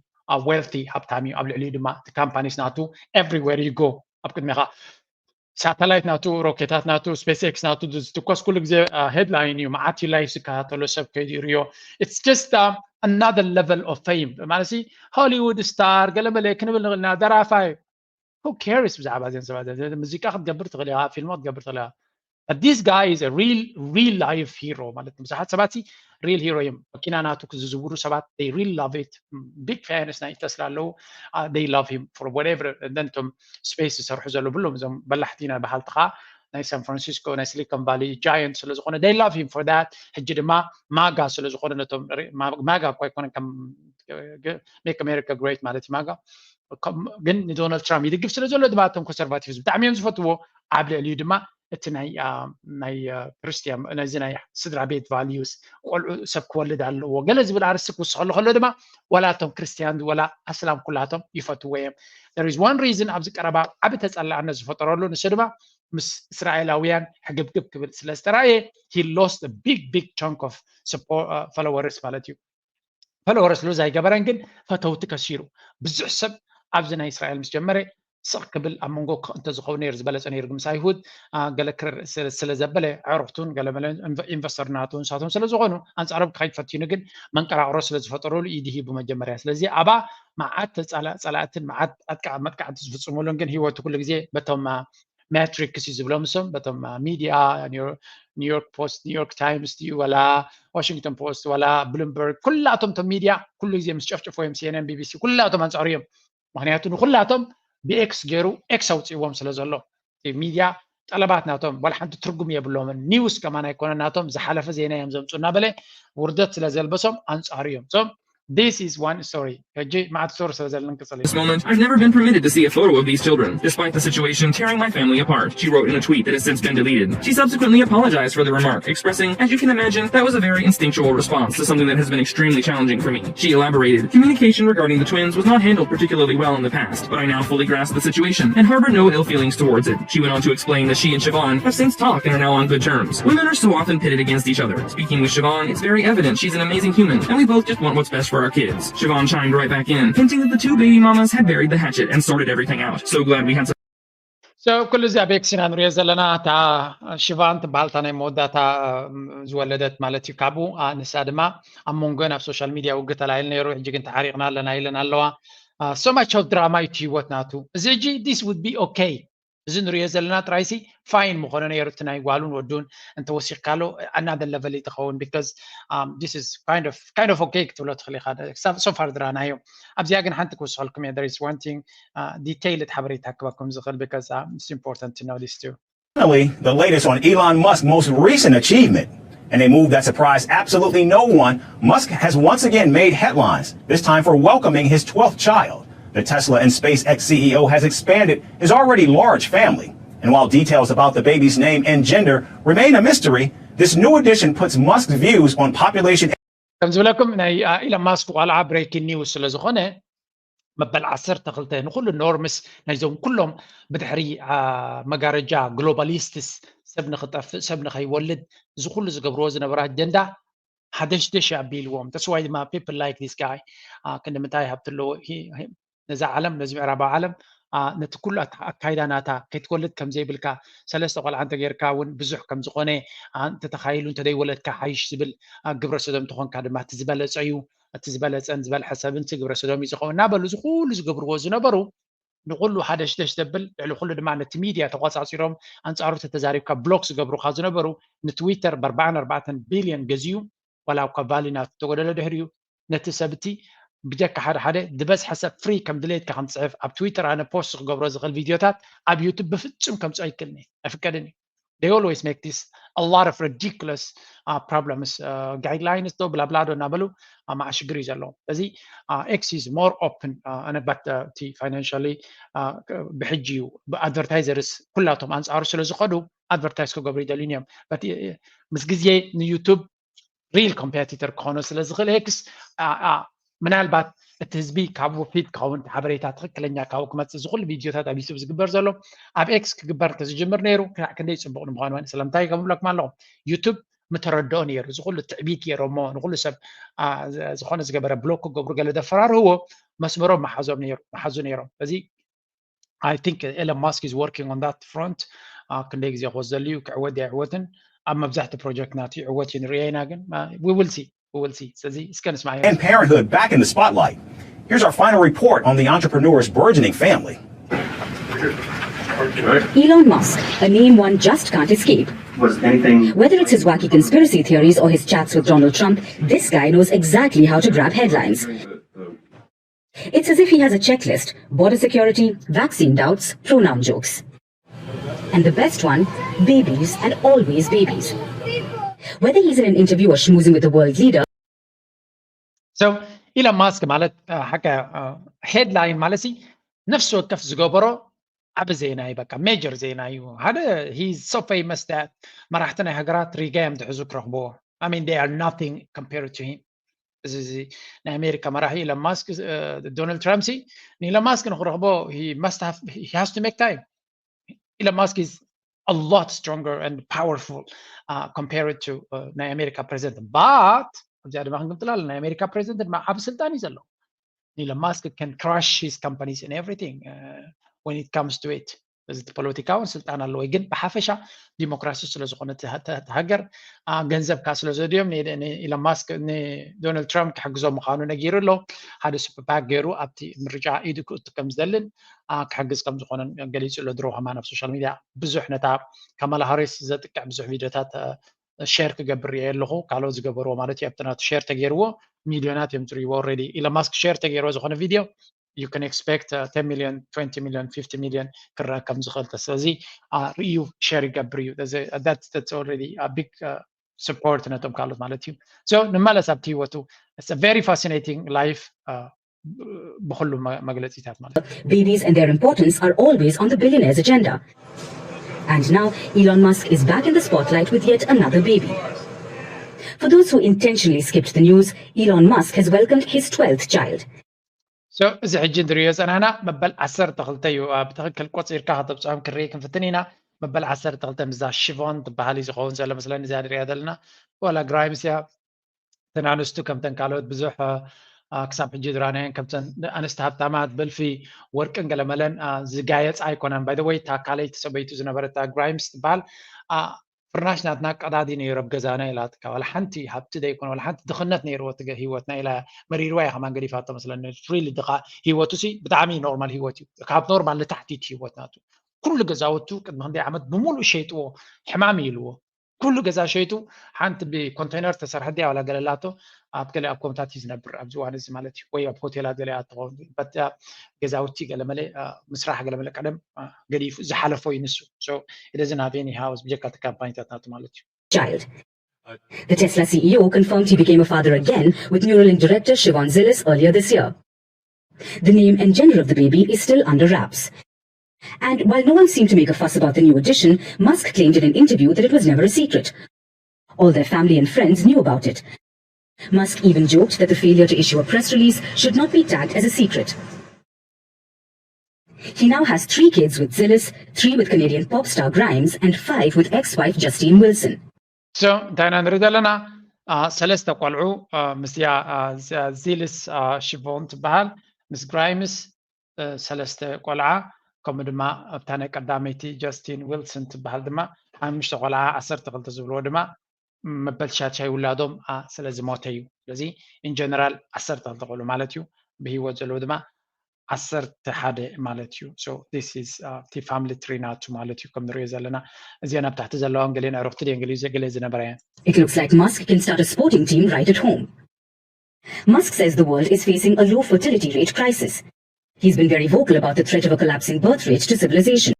wealthy ሃብታም እዩ። ኣብ ልዕሊኡ ድማ እቲ companies ናቱ everywhere you go ኣብ ቅድሜኻ ሳተላይት ናቱ ሮኬታት ናቱ ስፔስ ኤክስ ናቱ ዝትኮስ ኩሉ ግዜ headline እዩ። መዓት እዩ live ዝከታተሎ ሰብ ከይዱ ይርዮ። It's just another level of fame ማለት ሲ Hollywood star ገለመለ ክንብል ንኽእልና ደራፋይ who cares ብዛዕባ እዘን ሰባት ሙዚቃ ክትገብር ትኽእል ኢኻ ፊልም ክትገብር ትኽእል ኢኻ። But this guy is a real real life hero ማለት ብዙሓት ሰባት real hero እዮም። መኪና ናቱ ክዝዝውሩ ሰባት they real love it big fans ናይ ተስላ ኣለዉ they love him for whatever and then እቶም space ዝሰርሑ ዘሎ ብሎም እዞም በላሕቲ ናይ በሃልቲ ከዓ ናይ ሳን ፍራንሲስኮ ናይ Silicon Valley giant ስለ ዝኾነ they love him for that። ሕጂ ድማ MAGA ስለ ዝኾነ ነቶም MAGA እኳ ኣይኮነን ከም make America great ማለት እዩ MAGA ግን ንዶናልድ ትራምፕ ይድግፍ ስለ ዘሎ ድማ እቶም conservatives ብጣዕሚ እዮም ዝፈትዎ። ኣብ ልዕሊኡ ድማ እቲ ናይ ናይ ክርስቲያን ነዚ ናይ ስድራ ቤት values ቆልዑ ሰብ ክወልድ ኣለዎ ገለ ዝብል ኣርስቲ ክውስኸሉ ከሎ ድማ ወላ እቶም ክርስቲያን ወላ ኣስላም ኩላቶም ይፈትዎ እዮም። There is one reason ኣብዚ ቀረባ ዓቢ ተጸላእነት ዝፈጠረሉ ንሱ ድማ ምስ እስራኤላውያን ሕግብግብ ክብል ስለ ዝተራእየ he lost big big chunk of followers ማለት እዩ። Followers lose ኣይገበረን ግን ፈተውቲ ከሲሩ ብዙሕ ሰብ ኣብዚ ናይ እስራኤል ምስ ጀመረ ስቕ ክብል ኣብ መንጎ እንተዝኸውን ነይሩ ዝበለፀ ነይሩ ግን ምስ ኣይሁድ ገለ ክርር ስለ ዘበለ ኣዕሩኽቱን ገለመለ ኢንቨስተር ናቱ ንሳቶም ስለ ዝኾኑ ኣንፃሮም ክኸይድ ፈቲኑ ግን መንቀራቕሮ ስለ ዝፈጠረሉ ኢድ ሂቡ መጀመርያ። ስለዚ ኣባ መዓት ጸላእትን መዓት መጥቃዕቲ ዝፍፅሙሉን ግን ህይወቱ ኩሉ ግዜ በቶም matrix እዩ ዝብሎም እሶም በቶም media New York Post New York Times ድዩ ወላ Washington Post ወላ Bloomberg ኩላቶም ቶም media ኩሉ ግዜ ምስ ጨፍጭፎ እዮም CNN BBC ኩላቶም ኣንፃሩ እዮም። ምክንያቱ ንኩላቶም ብኤክስ ገይሩ ኤክስ ኣውፅእዎም ስለ ዘሎ media ጠለባት ናቶም ዋላ ሓንቲ ትርጉም የብሎምን። News ከማን ኣይኮነ ናቶም ዝሓለፈ ዜና እዮም ዘምፁ እናበለ ውርደት ስለ ዘልበሶም ኣንፃሩ እዮም። So This is one story. ሕጂ መዓት story ስለ ዘለና ንቅጽል። This moment, I've never been permitted to see a photo of these children, despite the situation tearing my family apart, she wrote in a tweet that has since been deleted. She subsequently apologized for the remark, expressing, "As you can imagine, that was a very instinctual response to something that has been extremely challenging for me." She elaborated, "Communication regarding the twins was not handled particularly well in the past, but I now fully grasp the situation and harbor no ill feelings towards it." She went on to explain that she and Siobhan have since talked and are now on good terms. Women are so often pitted against each other. Speaking with Siobhan, it's very evident she's an amazing human, and we both just want what's best for our kids. Siobhan chimed right back in, hinting that the two baby mamas had buried the hatchet and sorted everything out. So glad we had some So ኩሉ እዚ ኣብ ኤክስ ኢና ንሪኦ ዘለና። እታ ሽቫን ትበሃል፣ እታ ናይ መወዳእታ ዝወለደት ማለት እዩ። ካብኡ ንሳ ድማ ኣብ መንጎን ኣብ ሶሻል ሚድያ ውግእ ተላዒሉ ነይሩ፣ ሕጂ ግን ተዓሪቕና ኣለና ኢለን ኣለዋ። So much of drama እዩ እቲ ህይወት ናቱ። እዚ ሕጂ this would be okay፣ እዚ ንሪኦ ዘለና ጥራይሲ ፋይን ምኾነ ነይሩ፣ እቲ ናይ ጓሉን ወዱን እንተወሲኽካሉ ኣናደር ለቨል እዩ ትኸውን። Because this is kind of okay ክትብሎ ትኽእል ኢኻ። So far ዝረኣናዮ ኣብዚኣ ግን ሓንቲ ክውስኸልኩም እየ። There is one thing detailed ሓበሬታ ክበኩም ዝኽእል because it's important to know this too. Finally, the latest on Elon Musk's most recent achievement. In a move that surprised absolutely no one, Musk has once again made headlines, this time for welcoming his twelfth child. The Tesla and SpaceX C E O has expanded his already large family. And while details about the baby's name and gender remain a mystery, this new addition puts Musk's views on population ከም ዝብለኩም ናይ ኢሎን ማስክ ቆልዓ breaking news ስለ ዝኾነ መበል ዓሰርተ ክልተ ንኩሉ ኖርምስ ናይዞም ኩሎም ብድሕሪ መጋረጃ ግሎባሊስትስ ሰብ ንክጠፍእ ሰብ ንከይወልድ እዚ ኩሉ ዝገብርዎ ዝነበረ ኣጀንዳ ሃደሽደሽ ኣቢልዎም። That's why ድማ people like this guy ክንዲ ምንታይ ሃብቲ ኣለዎ ነዛ ዓለም ነዚ ምዕራባዊ ዓለም ነቲ ኩሉ ኣካይዳ ናታ ከይትወልድ ከም ዘይብልካ ሰለስተ ቆልዓ እንተጌርካ እውን ብዙሕ ከም ዝኾነ እንተተኻይሉ እንተደይወለድካ ሓይሽ ዝብል ግብረ ሰዶም ተኾንካ ድማ እቲ ዝበለፀ እዩ። እቲ ዝበለፀን ዝበልሐ ሰብን ግብረ ሰዶም እዩ ዝኸውን እናበሉ እዚ ኩሉ ዝገብርዎ ዝነበሩ ንኩሉ ሃደሽደሽ ዘብል ልዕሊ ኩሉ ድማ ነቲ ሚድያ ተቆፃፂሮም ኣንፃሩ ተተዛሪብካ ብሎክ ዝገብሩካ ዝነበሩ ንትዊተር ብ ኣርባዓን ኣርባዕተን ቢልዮን ገዚኡ ዋላ እኳ ቫሊ ናቱ ተጎደለ ድሕሪኡ ነቲ ሰብ እቲ ብጀካ ሓደ ሓደ ዝበዝሐ ሰብ ፍሪ ከም ድሌትካ ከም ትፅሕፍ ኣብ ትዊተር ኣነ ፖስት ክገብሮ ዝኽእል ቪድዮታት ኣብ ዩቱብ ብፍፁም ከምፅኦ ኣይክእልን ኣይፍቀድን እዩ። They always make this a lot of ridiculous problems, guidelines ዶ ብላብላ ዶ እናበሉ ማዓ ሽግር እዩ ዘለዎም። ስለዚ ኤክስ is more open ኣነ ባት እቲ ፋይናንሻሊ ብሕጂ እዩ ብኣድቨርታይዘርስ ኩላቶም ኣንፃሩ ስለ ዝኸዱ ኣድቨርታይዝ ክገብሩ ይደልዩን እዮም። ምስ ግዜ ንዩቱብ ሪል ኮምፔቲተር ክኾኖ ስለ ዝኽእል ኤክስ ምናልባት እቲ ህዝቢ ካብኡ ፊድ ክኸውን እቲ ሓበሬታ ትኽክለኛ ካብኡ ክመፅእ ዝኩሉ ቪድዮታት ኣብ ዩቱብ ዝግበር ዘሎ ኣብ ኤክስ ክግበር እንተዝጅምር ነይሩ ክሳዕ ክንደይ ፅቡቕ ንምዃኑ ስለምንታይ ከምብለኩም ኣለኹ ዩቱብ ምተረድኦ ነይሩ እዚ ኩሉ ትዕቢት ገይሮሞ ንኩሉ ሰብ ዝኾነ ዝገበረ ብሎክ ክገብሩ ገለ ደፈራርህዎ መስመሮም መሓዞም ነይሩ መሓዙ ነይሮም እዚ I think Elon Musk is working on that front ክንደይ ግዜ ክወስደሉ እዩ ክዕወት ኣይዕወትን ኣብ መብዛሕቲ ፕሮጀክት ናቱ ይዕወት እዩ ንሪኦ ኢና ግን we will see we will see ስለዚ እስከ ንስማዮ and parenthood back in the spotlight. Here's our final report on the entrepreneur's burgeoning family. Elon Musk, a name one just can't escape. Whether it's his wacky conspiracy theories or his chats with Donald Trump, this guy knows exactly how to grab headlines. It's as if he has a checklist: border security, vaccine doubts, pronoun jokes. And the best one: babies and always babies. Whether he's in an interview or schmoozing with a world leader, So ኢሎን ማስክ ማለት ሓቀ ሄድላይን ማለት ሲ ነፍሲ ወከፍ ዝገበሮ ዓቢ ዜና እዩ በቃ ሜጀር ዜና እዩ ሓደ he's so famous that መራሕቲ ናይ ሃገራት ሪጋ እዮም ድሕዙ ክረኽብዎ I mean they are nothing compared to him እዚ እዚ ናይ ኣሜሪካ መራሒ ኢሎን ማስክ ዶናልድ ትራምፕ ሲ ንኢሎን ማስክ ንክረኽቦ he must have he has to make time Elon Musk is a lot stronger and powerful uh, compared to uh, ናይ ኣሜሪካ ፕሬዚደንት but ኣብዚኣ ድማ ክንግምጥላ ናይ ኣሜሪካ ፕሬዚደንት ድማ ዓብ ስልጣን እዩ ዘለዎ Elon Musk can crush his companies and everything uh, when it comes to it እዚ ፖለቲካውን ስልጣን ኣለዎ ግን ብሓፈሻ ዲሞክራሲ ስለዝኾነ ሃገር ገንዘብካ ስለዘድዮም ኢሎን ማስክ ንዶናልድ ትራምፕ ክሕግዞ ምዃኑ ነጊሩ ኣሎ ሓደ ሱፐርፓክ ገይሩ ኣብቲ ምርጫ ኢዱ ክእቱ ከም ዝደልን ክሕግዝ ከም ዝኾነን ገሊፁ ኣሎ ድሮ ከማን ኣብ ሶሻል ሚድያ ብዙሕ ነታ ካማላ ሃሪስ ዘጥቅዕ ብዙሕ ቪድዮታት ሼር ክገብር ርየ ኣለኹ ካልኦት ዝገበርዎ ማለት እዩ ኣብቲ ናቱ ሼር ተገይርዎ ሚልዮናት እዮም ዝርእይዎ already ኢሎን ማስክ ሼር ተገይርዎ ዝኾነ ቪድዮ you can expect uh, ten million, twenty million, fifty million ክረአ ከም ዝኽእል ስለዚ ርእዩ ሸር ይገብር እዩ that's already a big uh, support ነቶም ካልኦት ማለት እዩ። So ንመለስ ኣብቲ ህይወቱ። It's a very fascinating life ብኩሉ መግለፂታት ማለት እዩ። Babies and their importance are always on the billionaire's agenda. And now Elon Musk is back in the spotlight with yet another baby. For those who intentionally skipped the news, Elon Musk has welcomed his twelfth child. So እዚ ሕጂ ንሪኦ ዝፀናሕና መበል ዓሰርተ ክልተ እዩ። ብትኽክል ቆፂርካ ከተብፅሖም ክንርኢ ክንፍትን ኢና። መበል ዓሰርተ ክልተ ምስዛ ሽፎን ትበሃል እዩ ዝኸውን ዘሎ መስለኒ እዚኣ ንሪኣ ዘለና። ፖላ ግራይምስ እያ። እተን ኣንስቱ ከምተን ካልኦት ብዙሕ ክሳብ ሕጂ ዝረኣናየን ከምተን ኣንስቲ ሃብታማት በልፊ ወርቅን ገለመለን ዝጋየፃ ኣይኮነን። By the way እታ ካልኣይቲ ሰበይቱ ዝነበረት ግራይምስ ትበሃል ፍርናሽ ናትና ቀዳዲ ነይሩ ኣብ ገዛና ኢላትካ። ዋላ ሓንቲ ሃብቲ ዘይኮነ ዋላ ሓንቲ ድኽነት ነይርዎ እቲ ህይወትና ኢላ መሪርዋ እያ ከማን ገዲፋቶ መስለኒ። Really ድኻ ህይወቱ ሲ ብጣዕሚ ኖርማል ህይወት እዩ። ካብ ኖርማል ንታሕቲ እቲ ህይወት ናቱ። ኩሉ ገዛውቱ ቅድሚ ክንደይ ዓመት ብምሉእ ሸይጥዎ ሕማም እዩ ኢልዎ። ኩሉ ገዛ ሸይጡ ሓንቲ ብኮንቴነር ተሰርሐ ድያ ዋላ ገለላቶ ኣብ ገለ ኣብ ኮምታት እዩ ዝነብር ኣብዚ እዋን እዚ ማለት እዩ። ወይ ኣብ ሆቴላት ገለ ትኸውን ገዛውቲ ገለመለ ምስራሕ ገለመለ ቀደም ገዲፉ ዝሓለፎ እዩ ንሱ። He doesn't have any house ብጀካ እቲ ካምፓኒታት ናቱ ማለት እዩ። Child. The Tesla C E O confirmed he became a father again with Neuralink director Shivon Zilis earlier this year. The name and gender of the baby is still under wraps. And while no one seemed to make a fuss about the new addition, Musk claimed in an interview that it was never a secret. All their family and friends knew about it. Musk even joked that the failure to issue a press release should not be tagged as a secret. He now has three kids with Zilis, three with Canadian pop star Grimes, and five with ex-wife Justine Wilson. So እንታይ ኢና ንርኢ ዘለና? ሰለስተ ቆልዑ ምስያ ዚልስ ሽቮን ትበሃል ምስ ግራይምስ ሰለስተ ቆልዓ ከምኡ ድማ ኣብታ ናይ ቀዳመይቲ ጀስቲን ዊልሰን ትበሃል ድማ ሓሙሽተ ቆልዓ ዓሰርተ ክልተ ዝብልዎ ድማ መበል ሻቻይ ውላዶም ስለ ዝሞተ እዩ። ስለዚ ኢንጀነራል ዓሰርተ ክልተ ቆልዑ ማለት እዩ። ብህይወት ዘለዉ ድማ ዓሰርተ ሓደ ማለት እዩ። So this is እቲ family tree ናቱ ማለት እዩ። ከም ንሪኦ ዘለና እዚአን ኣብ ታሕቲ ዘለዋ ገሊአን ዕሩኽቲ ድየን ገሊኡ ገለ ዝነበራ እየን። It looks like Musk can start a sporting team right at home. Musk says the world is facing a low fertility rate crisis. He's been very vocal about the threat of a collapsing birth rate to civilization.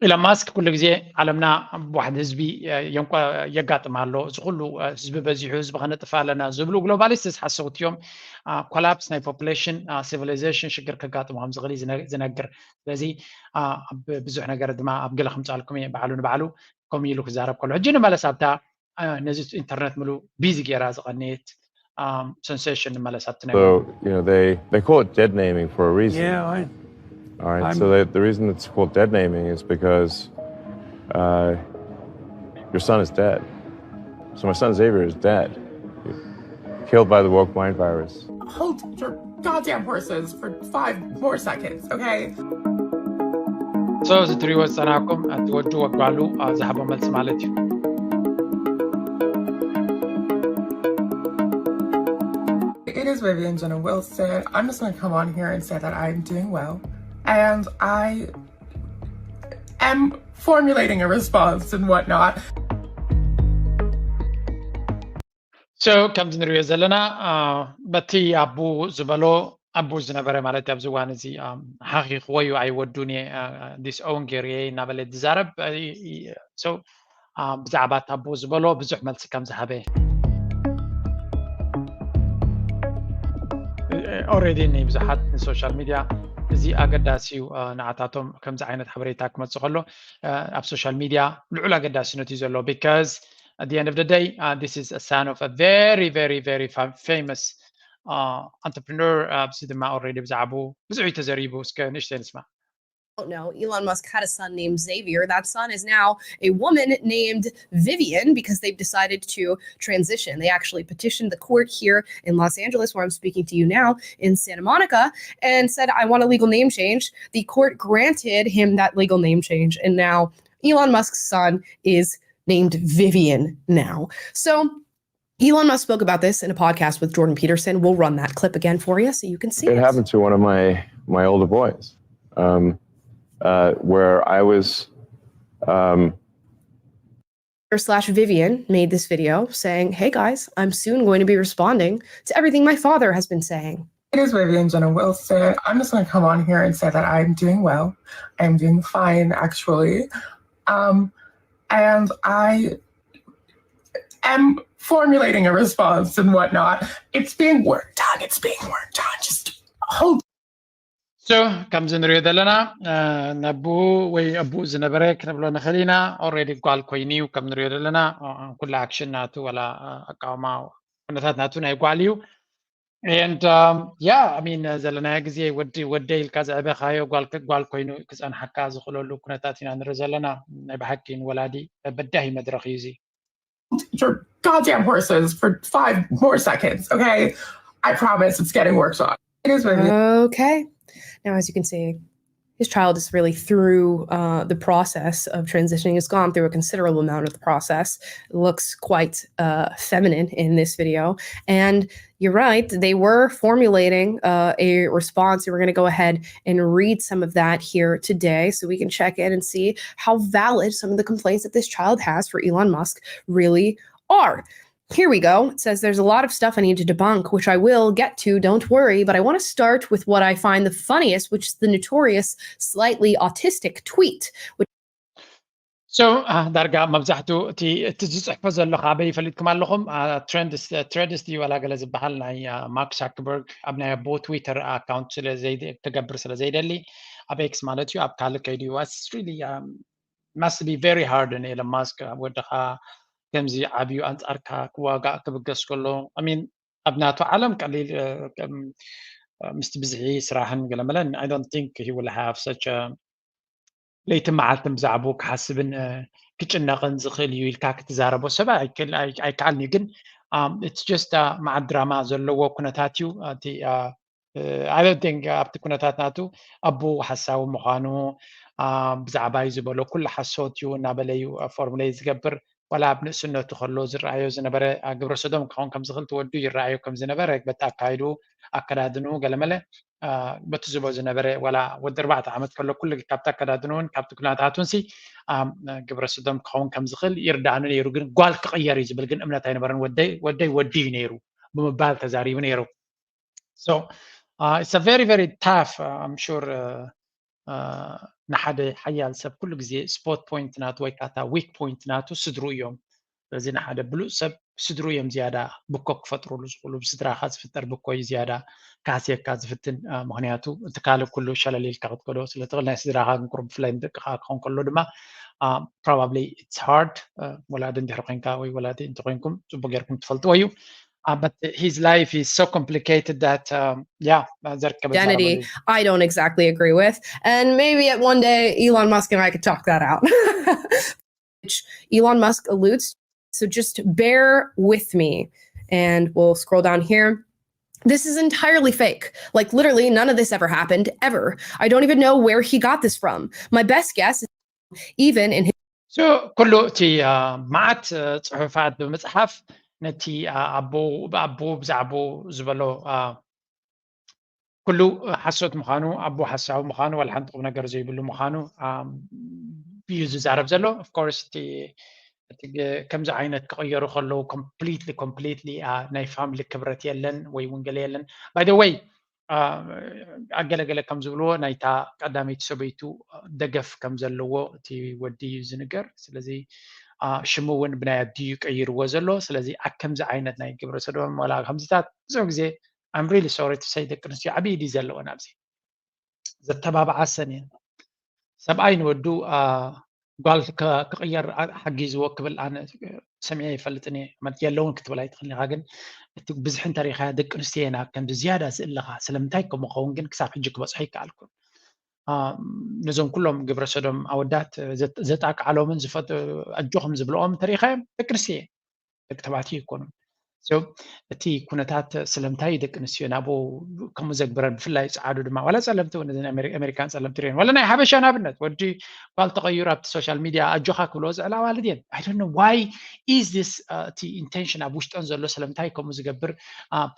ኢሎን ማስክ ኩሉ ግዜ ዓለምና ዋሕዲ ህዝቢ የጋጥም ኣሎ። እዚ ኩሉ ህዝቢ በዚሑ ህዝቢ ከነጥፍ ኣለና ዝብሉ ግሎባሊስትስ ሓሰውቲ እዮም። ኮላፕስ ናይ ፖፑሌሽን ሲቪላይዜሽን ሽግር ከጋጥሞ ከም ዝኽእል ዝነግር። ስለዚ ብዙሕ ነገር ድማ ኣብ ገለ ከምፃልኩም እየ ባዕሉ ንባዕሉ ከምኡ ኢሉ ክዛረብ ከሎ ሕጂ ንመለስ ኣብታ ነዚ ኢንተርነት ምሉ ቢዚ ገይራ ዝቐነየት sensation ንመለስ ኣብቲ ነገር። So, you know, they, they call it dead naming for a reason. Yeah, I, All right. I'm- So they, the reason it's called dead naming is because uh, your son is dead. So my son Xavier is dead. Killed by the woke mind virus. Hold your goddamn horses for five more seconds, okay? So እዚ ትሪእዎ ዝፀናሕኩም እቲ ወዲ ወጓሉ ዝሃቦ መልሲ ማለት እዩ። It is Vivian Jenna Wilson. I'm just going to come on here and say that I'm doing well. And I am formulating a response and whatnot. So ከምዚ ንሪኦ ዘለና በቲ ኣቡ ዝበሎ ኣቡ ዝነበረ ማለት ኣብዚ እዋን እዚ ሓኺኽዎ እዩ ኣይወዱን እየ ዲስኦውን ገይሩ እየ እናበለ ዝዛረብ። So ብዛዕባ እቲ ኣቡ ዝበሎ ብዙሕ መልሲ ከም ዝሃበ already ንብዙሓት ንሶሻል ሚድያ እዚ ኣገዳሲ እዩ። ንዓታቶም ከምዚ ዓይነት ሓበሬታ ክመፅእ ከሎ ኣብ ሶሻል ሚድያ ልዑል ኣገዳስነት እዩ ዘለዎ because at the end of the day this is a son of a very very very famous entrepreneur። ኣብዚ ድማ already ብዛዕባኡ ብዙሕ እዩ ተዘሪቡ። እስከ ንእሽተይ ንስማዕ። Don't know. Elon Musk had a son named Xavier. That son is now a woman named Vivian because they've decided to transition. They actually petitioned the court here in Los Angeles, where I'm speaking to you now, in Santa Monica, and said, "I want a legal name change." The court granted him that legal name change. And now Elon Musk's son is named Vivian now. So Elon Musk spoke about this in a podcast with Jordan Peterson. We'll run that clip again for you so you can see It it. Happened to one of my my older boys, um, uh, where I was. Um, Slash Vivian made this video saying, "Hey guys, I'm soon going to be responding to everything my father has been saying." It is Vivian Jenna Wilson. I'm just going to come on here and say that I'm doing well. I'm doing fine, actually. Um, and I am formulating a response and whatnot. It's being worked on. It's being worked on. Just hold. So ከምዚ ንሪኦ ዘለና ነቡ ወይ ኣቡኡ ዝነበረ ክንብሎ ንኽእል ኢና። Already ጓል ኮይኑ እዩ ከም ንሪኦ ዘለና ኩሉ ኣክሽን ናቱ ወላ ኣቃውማ ኩነታት ናቱ ናይ ጓል እዩ። And yeah, I mean ዘለናዮ ግዜ ወዲ ወደ ኢልካ ዘዕበኻዮ ጓል ኮይኑ ክፀንሓካ ዝኽእለሉ ኩነታት ኢና ንርኢ ዘለና። ናይ ብሓቂ ንወላዲ በዳሂ መድረኽ እዩ እዚ። Your goddamn horses for five more seconds, okay? I promise it's getting worked on. It is what it is. Okay. Now, as you can see, his child is really through uh, the process of transitioning. He's gone through a considerable amount of the process. It looks quite uh, feminine in this video. And you're right, they were formulating uh, a response. And we're going to go ahead and read some of that here today so we can check in and see how valid some of the complaints that this child has for Elon Musk really are. Here we go. It says there's a lot of stuff I need to debunk, which I will get to, don't worry, but I want to start with what I find the funniest, which is the notorious slightly autistic tweet. Which so ዳርጋ መብዛሕቱ እቲ ዝፅሕፎ ዘሎ ካበይ ይፈሊጥኩም ኣለኹም? ትሬድስ ድዩ ዋላ ገለ ዝበሃል ናይ ማርክ ዛክበርግ ኣብ ናይ ኣቦ ትዊተር ኣካውንት ክገብር ስለ ዘይደሊ ኣብ ኤክስ ማለት እዩ ኣብ ካልእ ከይዱ እዩ። Really must be very hard ንኤለን ማስክ ወድኻ ከምዚ ዓብዩ ኣንፃርካ ክዋጋእ ክብገስ ከሎ ሚን ኣብ ናቱ ዓለም ቀሊል ምስቲ ብዝሒ ስራሕን ገለመለን I don't think he will have such ለይቲ መዓልትን ብዛዕባኡ ክሓስብን ክጭነቕን ዝኽእል እዩ ኢልካ ክትዛረቦ ሰብ ኣይከኣልን እዩ። ግን it's just መዓት ድራማ ዘለዎ ኩነታት እዩ። እቲ I don't think ኣብቲ ኩነታት ናቱ ኣቦኡ ሓሳዊ ምዃኑ ብዛዕባይ ዝበሎ ኩሉ ሓሶት እዩ እናበለ እዩ ፎርሙሌት ዝገብር። ዋላ ኣብ ንእስነቱ ከሎ ዝረኣዮ ዝነበረ ግብረ ሰዶም ክኸውን ከም ዝኽእል ትወዱ ይረኣዮ ከም ዝነበረ በቲ ኣካይዱ ኣከዳድንኡ ገለመለ በቲ ዝቦ ዝነበረ ዋላ ወዲ ኣርባዕተ ዓመት ከሎ ኩሉ ካብቲ ኣከዳድንኡን ካብቲ ኩነታቱን ሲ ግብረ ሰዶም ክኸውን ከም ዝኽእል ይርዳእኑ ነይሩ። ግን ጓል ክቕየር እዩ ዝብል ግን እምነት ኣይነበረን። ወደይ ወዲ እዩ ነይሩ ብምባል ተዛሪቡ ነይሩ። So it's a very very tough I'm sure ንሓደ ሓያል ሰብ ኩሉ ግዜ ስፖት ፖይንት ናቱ ወይ ካታ ዊክ ፖይንት ናቱ ስድሩ እዮም። ስለዚ ንሓደ ብሉፅ ሰብ ስድሩ እዮም ዝያዳ ብኮ ክፈጥሩሉ ዝኽእሉ። ብስድራኻ ዝፍጠር ብኮ እዩ ዝያዳ ካህስየካ ዝፍትን። ምክንያቱ እቲ ካልእ ኩሉ ሸለል ኢልካ ክትከዶ ስለትኽእል ናይ ስድራኻ ግን ቁሩብ ብፍላይ ንደቅኻ ክኸውን ከሎ ድማ probably it's hard። ወላዲ እንድሕር ኮንካ ወይ ወላዲ እንተኮይንኩም ፅቡቅ ጌርኩም ትፈልጥዎ እዩ። Uh, but his life is so complicated that um, yeah, uh, ዘርከበ identity I don't exactly agree with. And maybe at one day Elon Musk and I could talk that out. Which Elon Musk alludes. So just bear with me and we'll scroll down here. This is entirely fake. Like literally none of this ever happened ever. I don't even know where he got this from. My best guess is even in his so ኩሉ እቲ መዓት ፅሑፋት ብምፅሓፍ ነቲ ኣቦ ብዛዕባኡ ዝበሎ ኩሉ ሓሶት ምዃኑ ኣቦ ሓሳዊ ምዃኑ ዋላ ሓንቲ ቁም ነገር ዘይብሉ ምዃኑ እዩ ዝዛረብ ዘሎ። Of course እቲ ከምዚ ዓይነት ክቕየሩ ከለዉ completely completely ናይ ፋሚሊ ክብረት የለን ወይ እውን ገለ የለን። By the way ኣገለገለ ከም ዝብልዎ ናይታ ቀዳመይቲ ሰበይቱ ደገፍ ከም ዘለዎ እቲ ወዲ እዩ ዝንገር። ስለዚ ሽሙ እውን ብናይ ኣዲኡ ቀይርዎ ዘሎ። ስለዚ ከምዚ ዓይነት ናይ ግብረ ሰዶም ዋላ ከምዚታት ብዙሕ ግዜ I'm really sorry to say ደቂ ኣንስትዮ ዓብዪ ኢድ ዘለወን ኣብዚ ዘተባብዓሰን እየን። ሰብኣይ ንወዱ ጓል ክቕየር ሓጊዝዎ ክብል ኣነ ሰሚዐ ይፈልጥን እየ። ማለት የለውን ክትብል ኣይትኽእልን ኢኻ፣ ግን እቲ ብዝሒ እንተሪኢኻዮ ደቂ ኣንስትዮ ኢና ከምዚ ዝያዳ ዝእልኻ። ስለምንታይ ከምኡ ኸውን ግን ክሳብ ሕጂ ክበፅሖ ኣይከኣልኩን። ነዞም ኩሎም ግብረ ሰዶም ኣወዳት ዘጣቃዕሎምን ኣጆኹም ዝብልኦም እንተሪኢኻዮም ደቂ ኣንስትዮ እየን፣ ደቂ ተባዕትዮ ኣይኮኑን። እቲ ኩነታት ስለምንታይ ደቂ ኣንስትዮ ናብኡ ከምኡ ዘግብረን ብፍላይ ፀዓዱ ድማ ዋላ ፀለምቲ እውን ኣሜሪካን ፀለምቲ ሪኦን ዋላ ናይ ሓበሻ ንኣብነት ወዲ ጓል ተቐይሩ ኣብቲ ሶሻል ሚድያ ኣጆኻ ክብልዎ ዝዕላ ኣዋልድ እየን። I don't know why is this እቲ ኢንቴንሽን ኣብ ውሽጠን ዘሎ ስለምንታይ ከምኡ ዝገብር።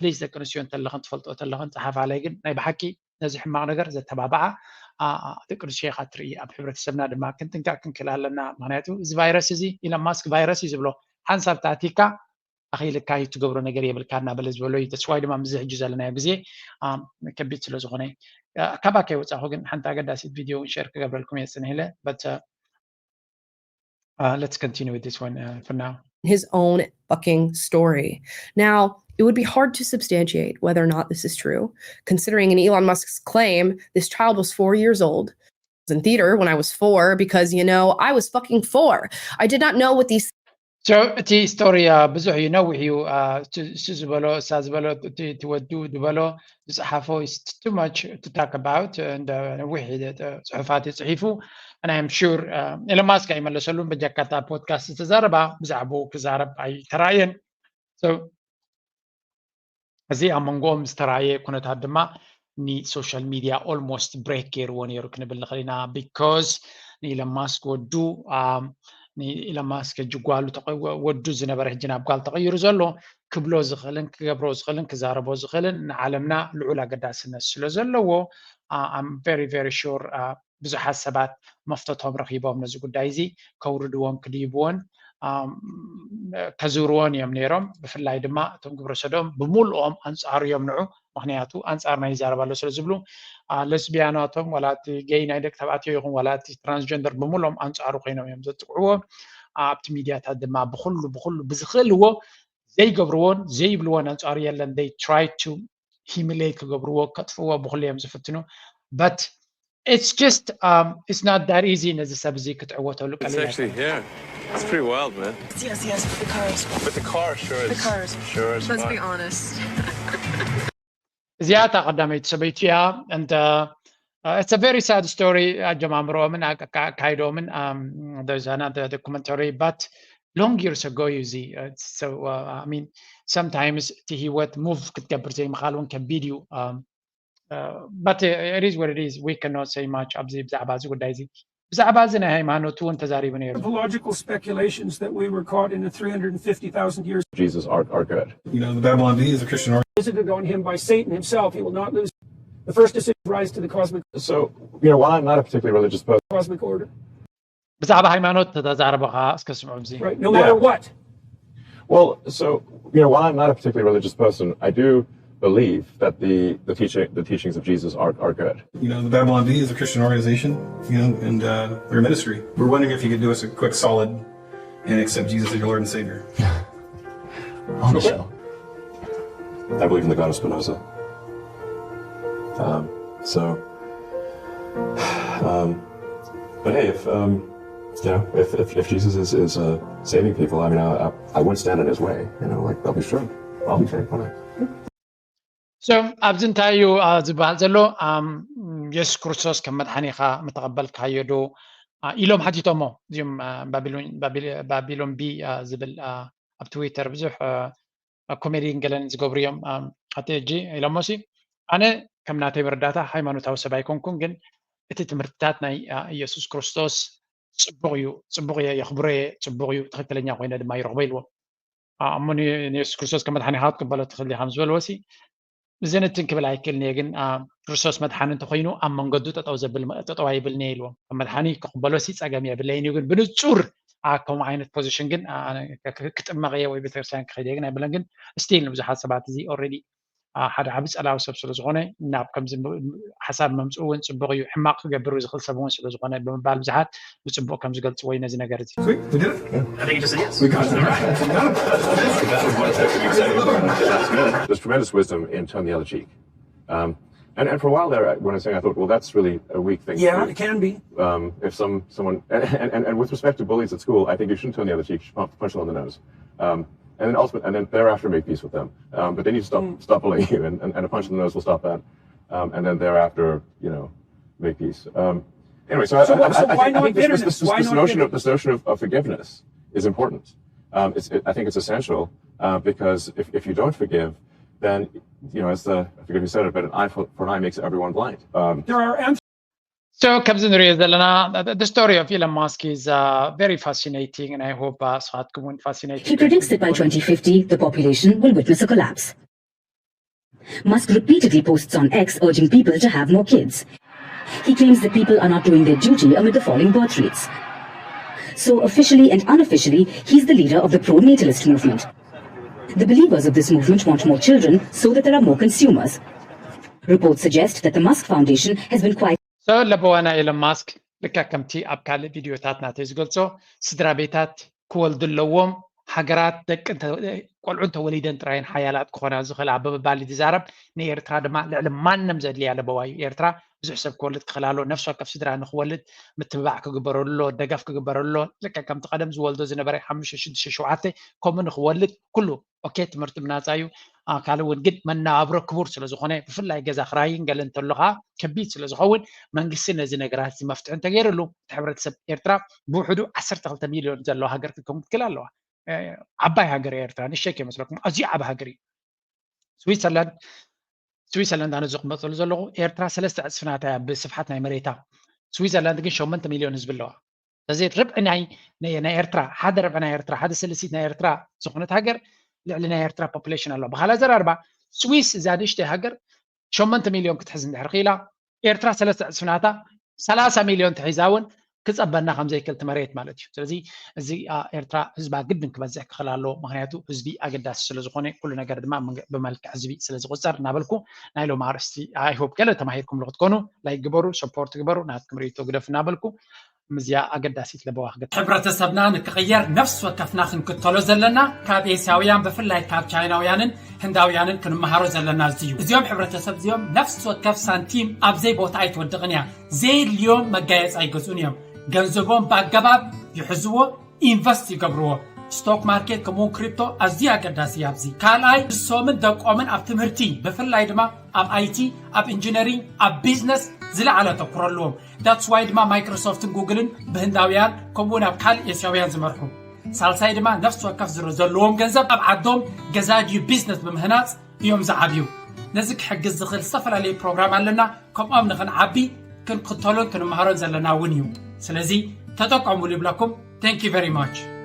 ፕሊዝ ደቂ ኣንስትዮ እንተለኽን ትፈልጦ ተለኽን ፀሓፋለይ። ግን ናይ ብሓቂ ነዚ ሕማቕ ነገር ዘተባብዓ ደቂ ኣንስትዮ ኢኻ ትርኢ። ኣብ ሕብረተሰብና ድማ ክንጥንቀቕ ክንክእል ኣለና። ምክንያቱ እዚ ቫይረስ እዚ ኢለን ማስክ ቫይረስ እዩ ዝብሎ። ሓንሳብ ተኣቲካ ኣኺልካ እዩ ትገብሮ ነገር የብልካ እናበለ ዝበሎ እዩ። ተስዋይ ድማ ምዚ ሕጂ ዘለናዮ ግዜ ከቢድ ስለ ዝኾነ ካባ ከይወፃኹ ግን ሓንቲ ኣገዳሲት ቪድዮ እውን ሸር ክገብረልኩም እየ ፅንሕ ኢለ። But let's continue with this one for now. his own fucking story. Now, it would be hard to substantiate whether or not this is true, considering in Elon Musk's claim, this child was four years old, was in theater when I was four because, you know, I was fucking four. I did not know what these So እቲ ስቶሪ ብዙሕ እዩ፣ ነዊሕ እዩ። እሱ ዝበሎ፣ እሳ ዝበሎ፣ እቲ ወዱ ዝበሎ፣ ዝፀሓፎ is too much to talk about። እንደ ነዊሕ ጽሑፋት እዩ ጽሒፉ። And I'm sure ኢሎን ማስክ ኣይመለሰሉን። በጃካ እታ ፖድካስት ዝተዛረባ ብዛዕባኡ ክዛረብ ኣይተራእየን። So እዚ ኣብ መንጎኦም ዝተራእየ ኩነታት ድማ ንሶሻል ሚድያ almost break ገይርዎ ነይሩ ክንብል ንኽእል ኢና። Because ንኢሎን ማስክ ወዱ ንኢሎን ማስክ ሕጂ ጓሉ ወዱ ዝነበረ ሕጂ ናብ ጓል ተቐይሩ ዘሎ ክብሎ ዝኽእልን ክገብሮ ዝኽእልን ክዛረቦ ዝኽእልን ንዓለምና ልዑል ኣገዳስነት ስለ ዘለዎ I'm very very sure ብዙሓት ሰባት መፍተቶም ረኺቦም ነዚ ጉዳይ እዚ ከውርድዎን ክድይብዎን ከዝውርዎን እዮም ነይሮም። ብፍላይ ድማ እቶም ግብረ ሰዶም ብምልኦም ኣንፃሩ እዮም ንዑ። ምክንያቱ ኣንፃርና ይዛረብ ኣሎ ስለ ዝብሉ፣ ለስቢያናቶም ዋላ እቲ ጌይ ናይ ደቂ ተባዕትዮ ይኹን ዋላ እቲ ትራንስጀንደር ብምልኦም ኣንፃሩ ኮይኖም እዮም ዘጥቅዕዎ። ኣብቲ ሚድያታት ድማ ብኩሉ ብኩሉ ብዝኽእልዎ ዘይገብርዎን ዘይብልዎን ኣንፃሩ የለን። They try to humiliate ክገብርዎ ከጥፍዎ ብኩሉ እዮም ዝፍትኑ። But it's just um, it's not that easy ነዚ ሰብ እዚ ክትዕወተሉ ቀሊል It's pretty wild, man. Yes, yes, with the cars. But the car sure is. The cars. Sure is. Let's fun. Be honest. እዚኣታ ቀዳመይቲ ሰበይቲ እያ። And uh, uh, it's a very sad story. ኣጀማምሮምን ኣካይዶምን um, there's another documentary, but long years ago እዩ እዚ። So uh, I mean sometimes እቲ ህይወት ሙቭ ክትገብር ዘይምኻል እውን ከቢድ እዩ። Um, uh, but it is what it is. We cannot say much ኣብዚ ብዛዕባ እዚ ጉዳይ እዚ። ብዛዕባ እዚ ናይ ሃይማኖት እውን ተዛሪቡ ነይሩ። Logical speculations that we were caught in the three hundred fifty thousand years. Jesus are, are good. You know, the Babylon Bee is a Christian organization. Visited on him by Satan himself. He will not lose. The first decision rise to the cosmic. So, you know, while I'm not a particularly religious person, cosmic order. ብዛዕባ ሃይማኖት ተዛረበኻ እስከ ስምዑ እዚ። Right. No matter what. Well, so, you know, while I'm not a particularly religious person, I do believe that the the teaching the teachings of Jesus are, are good. You know, the Babylon Bee is a Christian organization, you know, and uh, their ministry. We're wondering if you could do us a quick solid and accept Jesus as your Lord and Savior. On the show. I believe in the God of Spinoza. Um, so, um, but hey, if um, you know, if, if, if Jesus is, is uh, saving people, I mean, I, I, I wouldn't stand in his way. You know, like, I'll be sure, I'll be saved. Why not? So ኣብዚ እንታይ እዩ ዝበሃል ዘሎ? የሱስ ክርስቶስ ከም መድሓኒኻ ምተቐበልካዮ ዶ ኢሎም ሓቲቶሞ። እዚኦም ባቢሎን ቢ ዝብል ኣብ ትዊተር ብዙሕ ኮሜዲን ገለን ዝገብሩ እዮም። ኣቲ ሕጂ ኢሎሞ ሲ ኣነ ከም ናተይ መረዳእታ ሃይማኖታዊ ሰብ ኣይኮንኩን፣ ግን እቲ ትምህርትታት ናይ የሱስ ክርስቶስ ፅቡቕ እዩ፣ ፅቡቕ እየ፣ የኽብሮ እየ፣ ፅቡቕ እዩ፣ ትኽክለኛ ኮይነ ድማ ይረኽቦ ኢልዎም። እሞ ንየሱስ ክርስቶስ ከም መድሓኒኻ ክትቅበሎ ትኽእል ኢኻ ምስ በልዎ ሲ ብዝንትን ክብል ኣይክእልን እየ፣ ግን ክርስቶስ መድሓኒ እንተኮይኑ ኣብ መንገዱ ጠጠው ዘብል ጠጠው ኣይብልን እየ ኢልዎም። ከም መድሓኒ ክቕበሎ ሲ ፀገም የብለይን እዩ፣ ግን ብንፁር ኣብ ከምኡ ዓይነት ፖዚሽን ግን ክጥመቕ እየ ወይ ቤተክርስትያን ክኸይድ እየ ግን ኣይብለን። ግን ስቲል ንብዙሓት ሰባት እዚ ኦልሬዲ ሓደ ዓቢ ጸላዊ ሰብ ስለ ዝኾነ ናብ ከምዚ ሓሳብ መምጽኡ እውን ጽቡቕ እዩ። ሕማቕ ክገብር ዝኽእል ሰብ እውን ስለ ዝኾነ ብምባል ብዙሓት ብጽቡቕ ከም ዝገልጽዎ እዩ ነዚ ነገር እዚ። We did it? I think he just said yes. We got it. There's tremendous wisdom in Turn the Other Cheek. Um, and, and for a while there, when I was saying, I thought, well, that's really a weak thing. Yeah, to do. It can be. Um, if some someone and, and, and with respect to bullies at school, I think you shouldn't turn the other cheek. You should punch, punch them on the nose. Um, and then also, and then thereafter make peace with them. Um, but they need to stop stop bullying you, and, and, and a punch in the nose will stop that. Um, and then thereafter, you know, make peace. Um, anyway, so, I, So I, what- so I, I why think not this, this, bitterness? this, this, Why this not notion bitterness? of this notion of, of forgiveness is important. Um, it's, it, I think it's essential uh, because if, if you don't forgive, then you know, as the I forget who said it, but an eye for, for an eye makes everyone blind. Um, There are answers. So ከምዚ ንሪኦ ዘለና the story of Elon Musk is uh, very fascinating, and I hope uh, ንስኻትኩም እውን fascinating. He predicts that by twenty fifty, the population will witness a collapse. Musk repeatedly posts on X urging people to have more kids. He claims that people are not doing their duty amid the falling birth rates. So, officially and unofficially, he's the leader of the pro natalist movement. The believers of this movement want more children so that there are more consumers. Reports suggest that the Musk Foundation has been quite So ለበዋና ኤሎን ማስክ ልካ ከምቲ ኣብ ካልእ ቪድዮታት ናተይ ዝገልጾ ስድራ ቤታት ክወልዱ ኣለዎም። ሃገራት ደቂ እንተ- ቆልዑ እንተወሊደን ጥራየን ሓያላት ክኾና ዝኽእላ ብምባል እዩ ዝዛረብ። ንኤርትራ ድማ ልዕሊ ማንም ዘድልያ ለበዋ እዩ። ኤርትራ ብዙሕ ሰብ ክወልድ ክኽእል ኣለዎ። ነፍሲ ወከፍ ስድራ ንክወልድ ምትብባዕ ክግበረሉ ኣሎ፣ ደገፍ ክግበረሉ ኣሎ። ልክዕ ከምቲ ቀደም ዝወልዶ ዝነበረ ሓሙሽተ ሽዱሽተ ሸውዓተ ከምኡ ንክወልድ ኩሉ ኦኬ፣ ትምህርቲ ብናፃ እዩ። ካልእ እውን ግን መነባብሮ ክቡር ስለዝኾነ ብፍላይ ገዛ ክራይን ገለ እንተሎ ከዓ ከቢድ ስለዝኸውን መንግስቲ ነዚ ነገራት እዚ መፍትሒ እንተገይርሉ እቲ ሕብረተሰብ ኤርትራ ብውሕዱ ዓሰርተ ክልተ ሚልዮን ዘለዋ ሃገር ክትከውን ክትክእል ኣለዋ። ዓባይ ሃገር ኤርትራ ንሸክ ይመስለኩም ኣዝዩ ዓብ ሃገር እዩ። ስዊትዘርላንድ ስዊትዘርላንድ ኣነ ዝቕመጠሉ ዘለኹ ኤርትራ ሰለስተ ዕፅፍናታ እያ ብስፍሓት ናይ መሬታ። ስዊትዘርላንድ ግን ሸሞንተ ሚልዮን ህዝቢ ኣለዋ። ስለዚ ርብዒ ናይ ናይ ኤርትራ ሓደ ርብዒ ናይ ኤርትራ ሓደ ስልሲት ናይ ኤርትራ ዝኾነት ሃገር ልዕሊ ናይ ኤርትራ ፖፕሌሽን ኣለዋ። ብካልእ ኣዘራርባ ስዊስ እዛ ንእሽተይ ሃገር ሸሞንተ ሚልዮን ክትሕዝ እንድሕር ክኢላ ኤርትራ ሰለስተ ዕፅፍናታ ሰላሳ ሚልዮን ተሒዛ እውን ክፀበና ከም ዘይክእል እቲ መሬት ማለት እዩ። ስለዚ እዚ ኤርትራ ህዝባ ግድን ክበዝሕ ክኽእል ኣለዎ። ምክንያቱ ህዝቢ ኣገዳሲ ስለዝኾነ ኩሉ ነገር ድማ ብመልክዕ ህዝቢ ስለዝቁፀር እናበልኩ ናይ ሎም ኣርእስቲ ኣይሆፕ ገለ ተማሂርኩም ክትኮኑ ላይክ ግበሩ፣ ሰፖርት ግበሩ፣ ናትኩም ርእቶ ግደፍ እናበልኩ ምዝያ ኣገዳሲት ለበዋ ክገ ሕብረተሰብና ንክቕየር ነፍሲ ወከፍና ክንክተሎ ዘለና ካብ ኤስያውያን ብፍላይ ካብ ቻይናውያንን ህንዳውያንን ክንመሃሮ ዘለና እዚ እዩ። እዚኦም ሕብረተሰብ እዚኦም ነፍሲ ወከፍ ሳንቲም ኣብዘይ ቦታ ኣይትወድቕን እያ። ዘየድልዮም መጋየፂ ኣይገዝኡን እዮም። ገንዘቦም ብኣገባብ ይሕዝዎ፣ ኢንቨስት ይገብርዎ። ስቶክ ማርኬት ከምኡውን ክሪፕቶ ኣዝዩ ኣገዳሲ ኣብዚ። ካልኣይ ንሶምን ደቆምን ኣብ ትምህርቲ ብፍላይ ድማ ኣብ ኣይቲ ኣብ ኢንጂነሪንግ ኣብ ቢዝነስ ዝለዓለ ተኩሮ ኣለዎም። ዳትስ ዋይ ድማ ማይክሮሶፍትን ጉግልን ብህንዳውያን ከምኡውን ኣብ ካልእ ኤስያውያን ዝመርሑ። ሳልሳይ ድማ ነፍሲ ወከፍ ዝሮ ዘለዎም ገንዘብ ኣብ ዓዶም ገዛ ድዩ ቢዝነስ ብምህናፅ እዮም ዝዓብዩ። ነዚ ክሕግዝ ዝኽእል ዝተፈላለዩ ፕሮግራም ኣለና። ከምኦም ንኽንዓቢ ክንክተሎን ክንመሃሮን ዘለና እውን እዩ። ስለዚ ተጠቀሙሉ ይብለኩም። Thank you very much።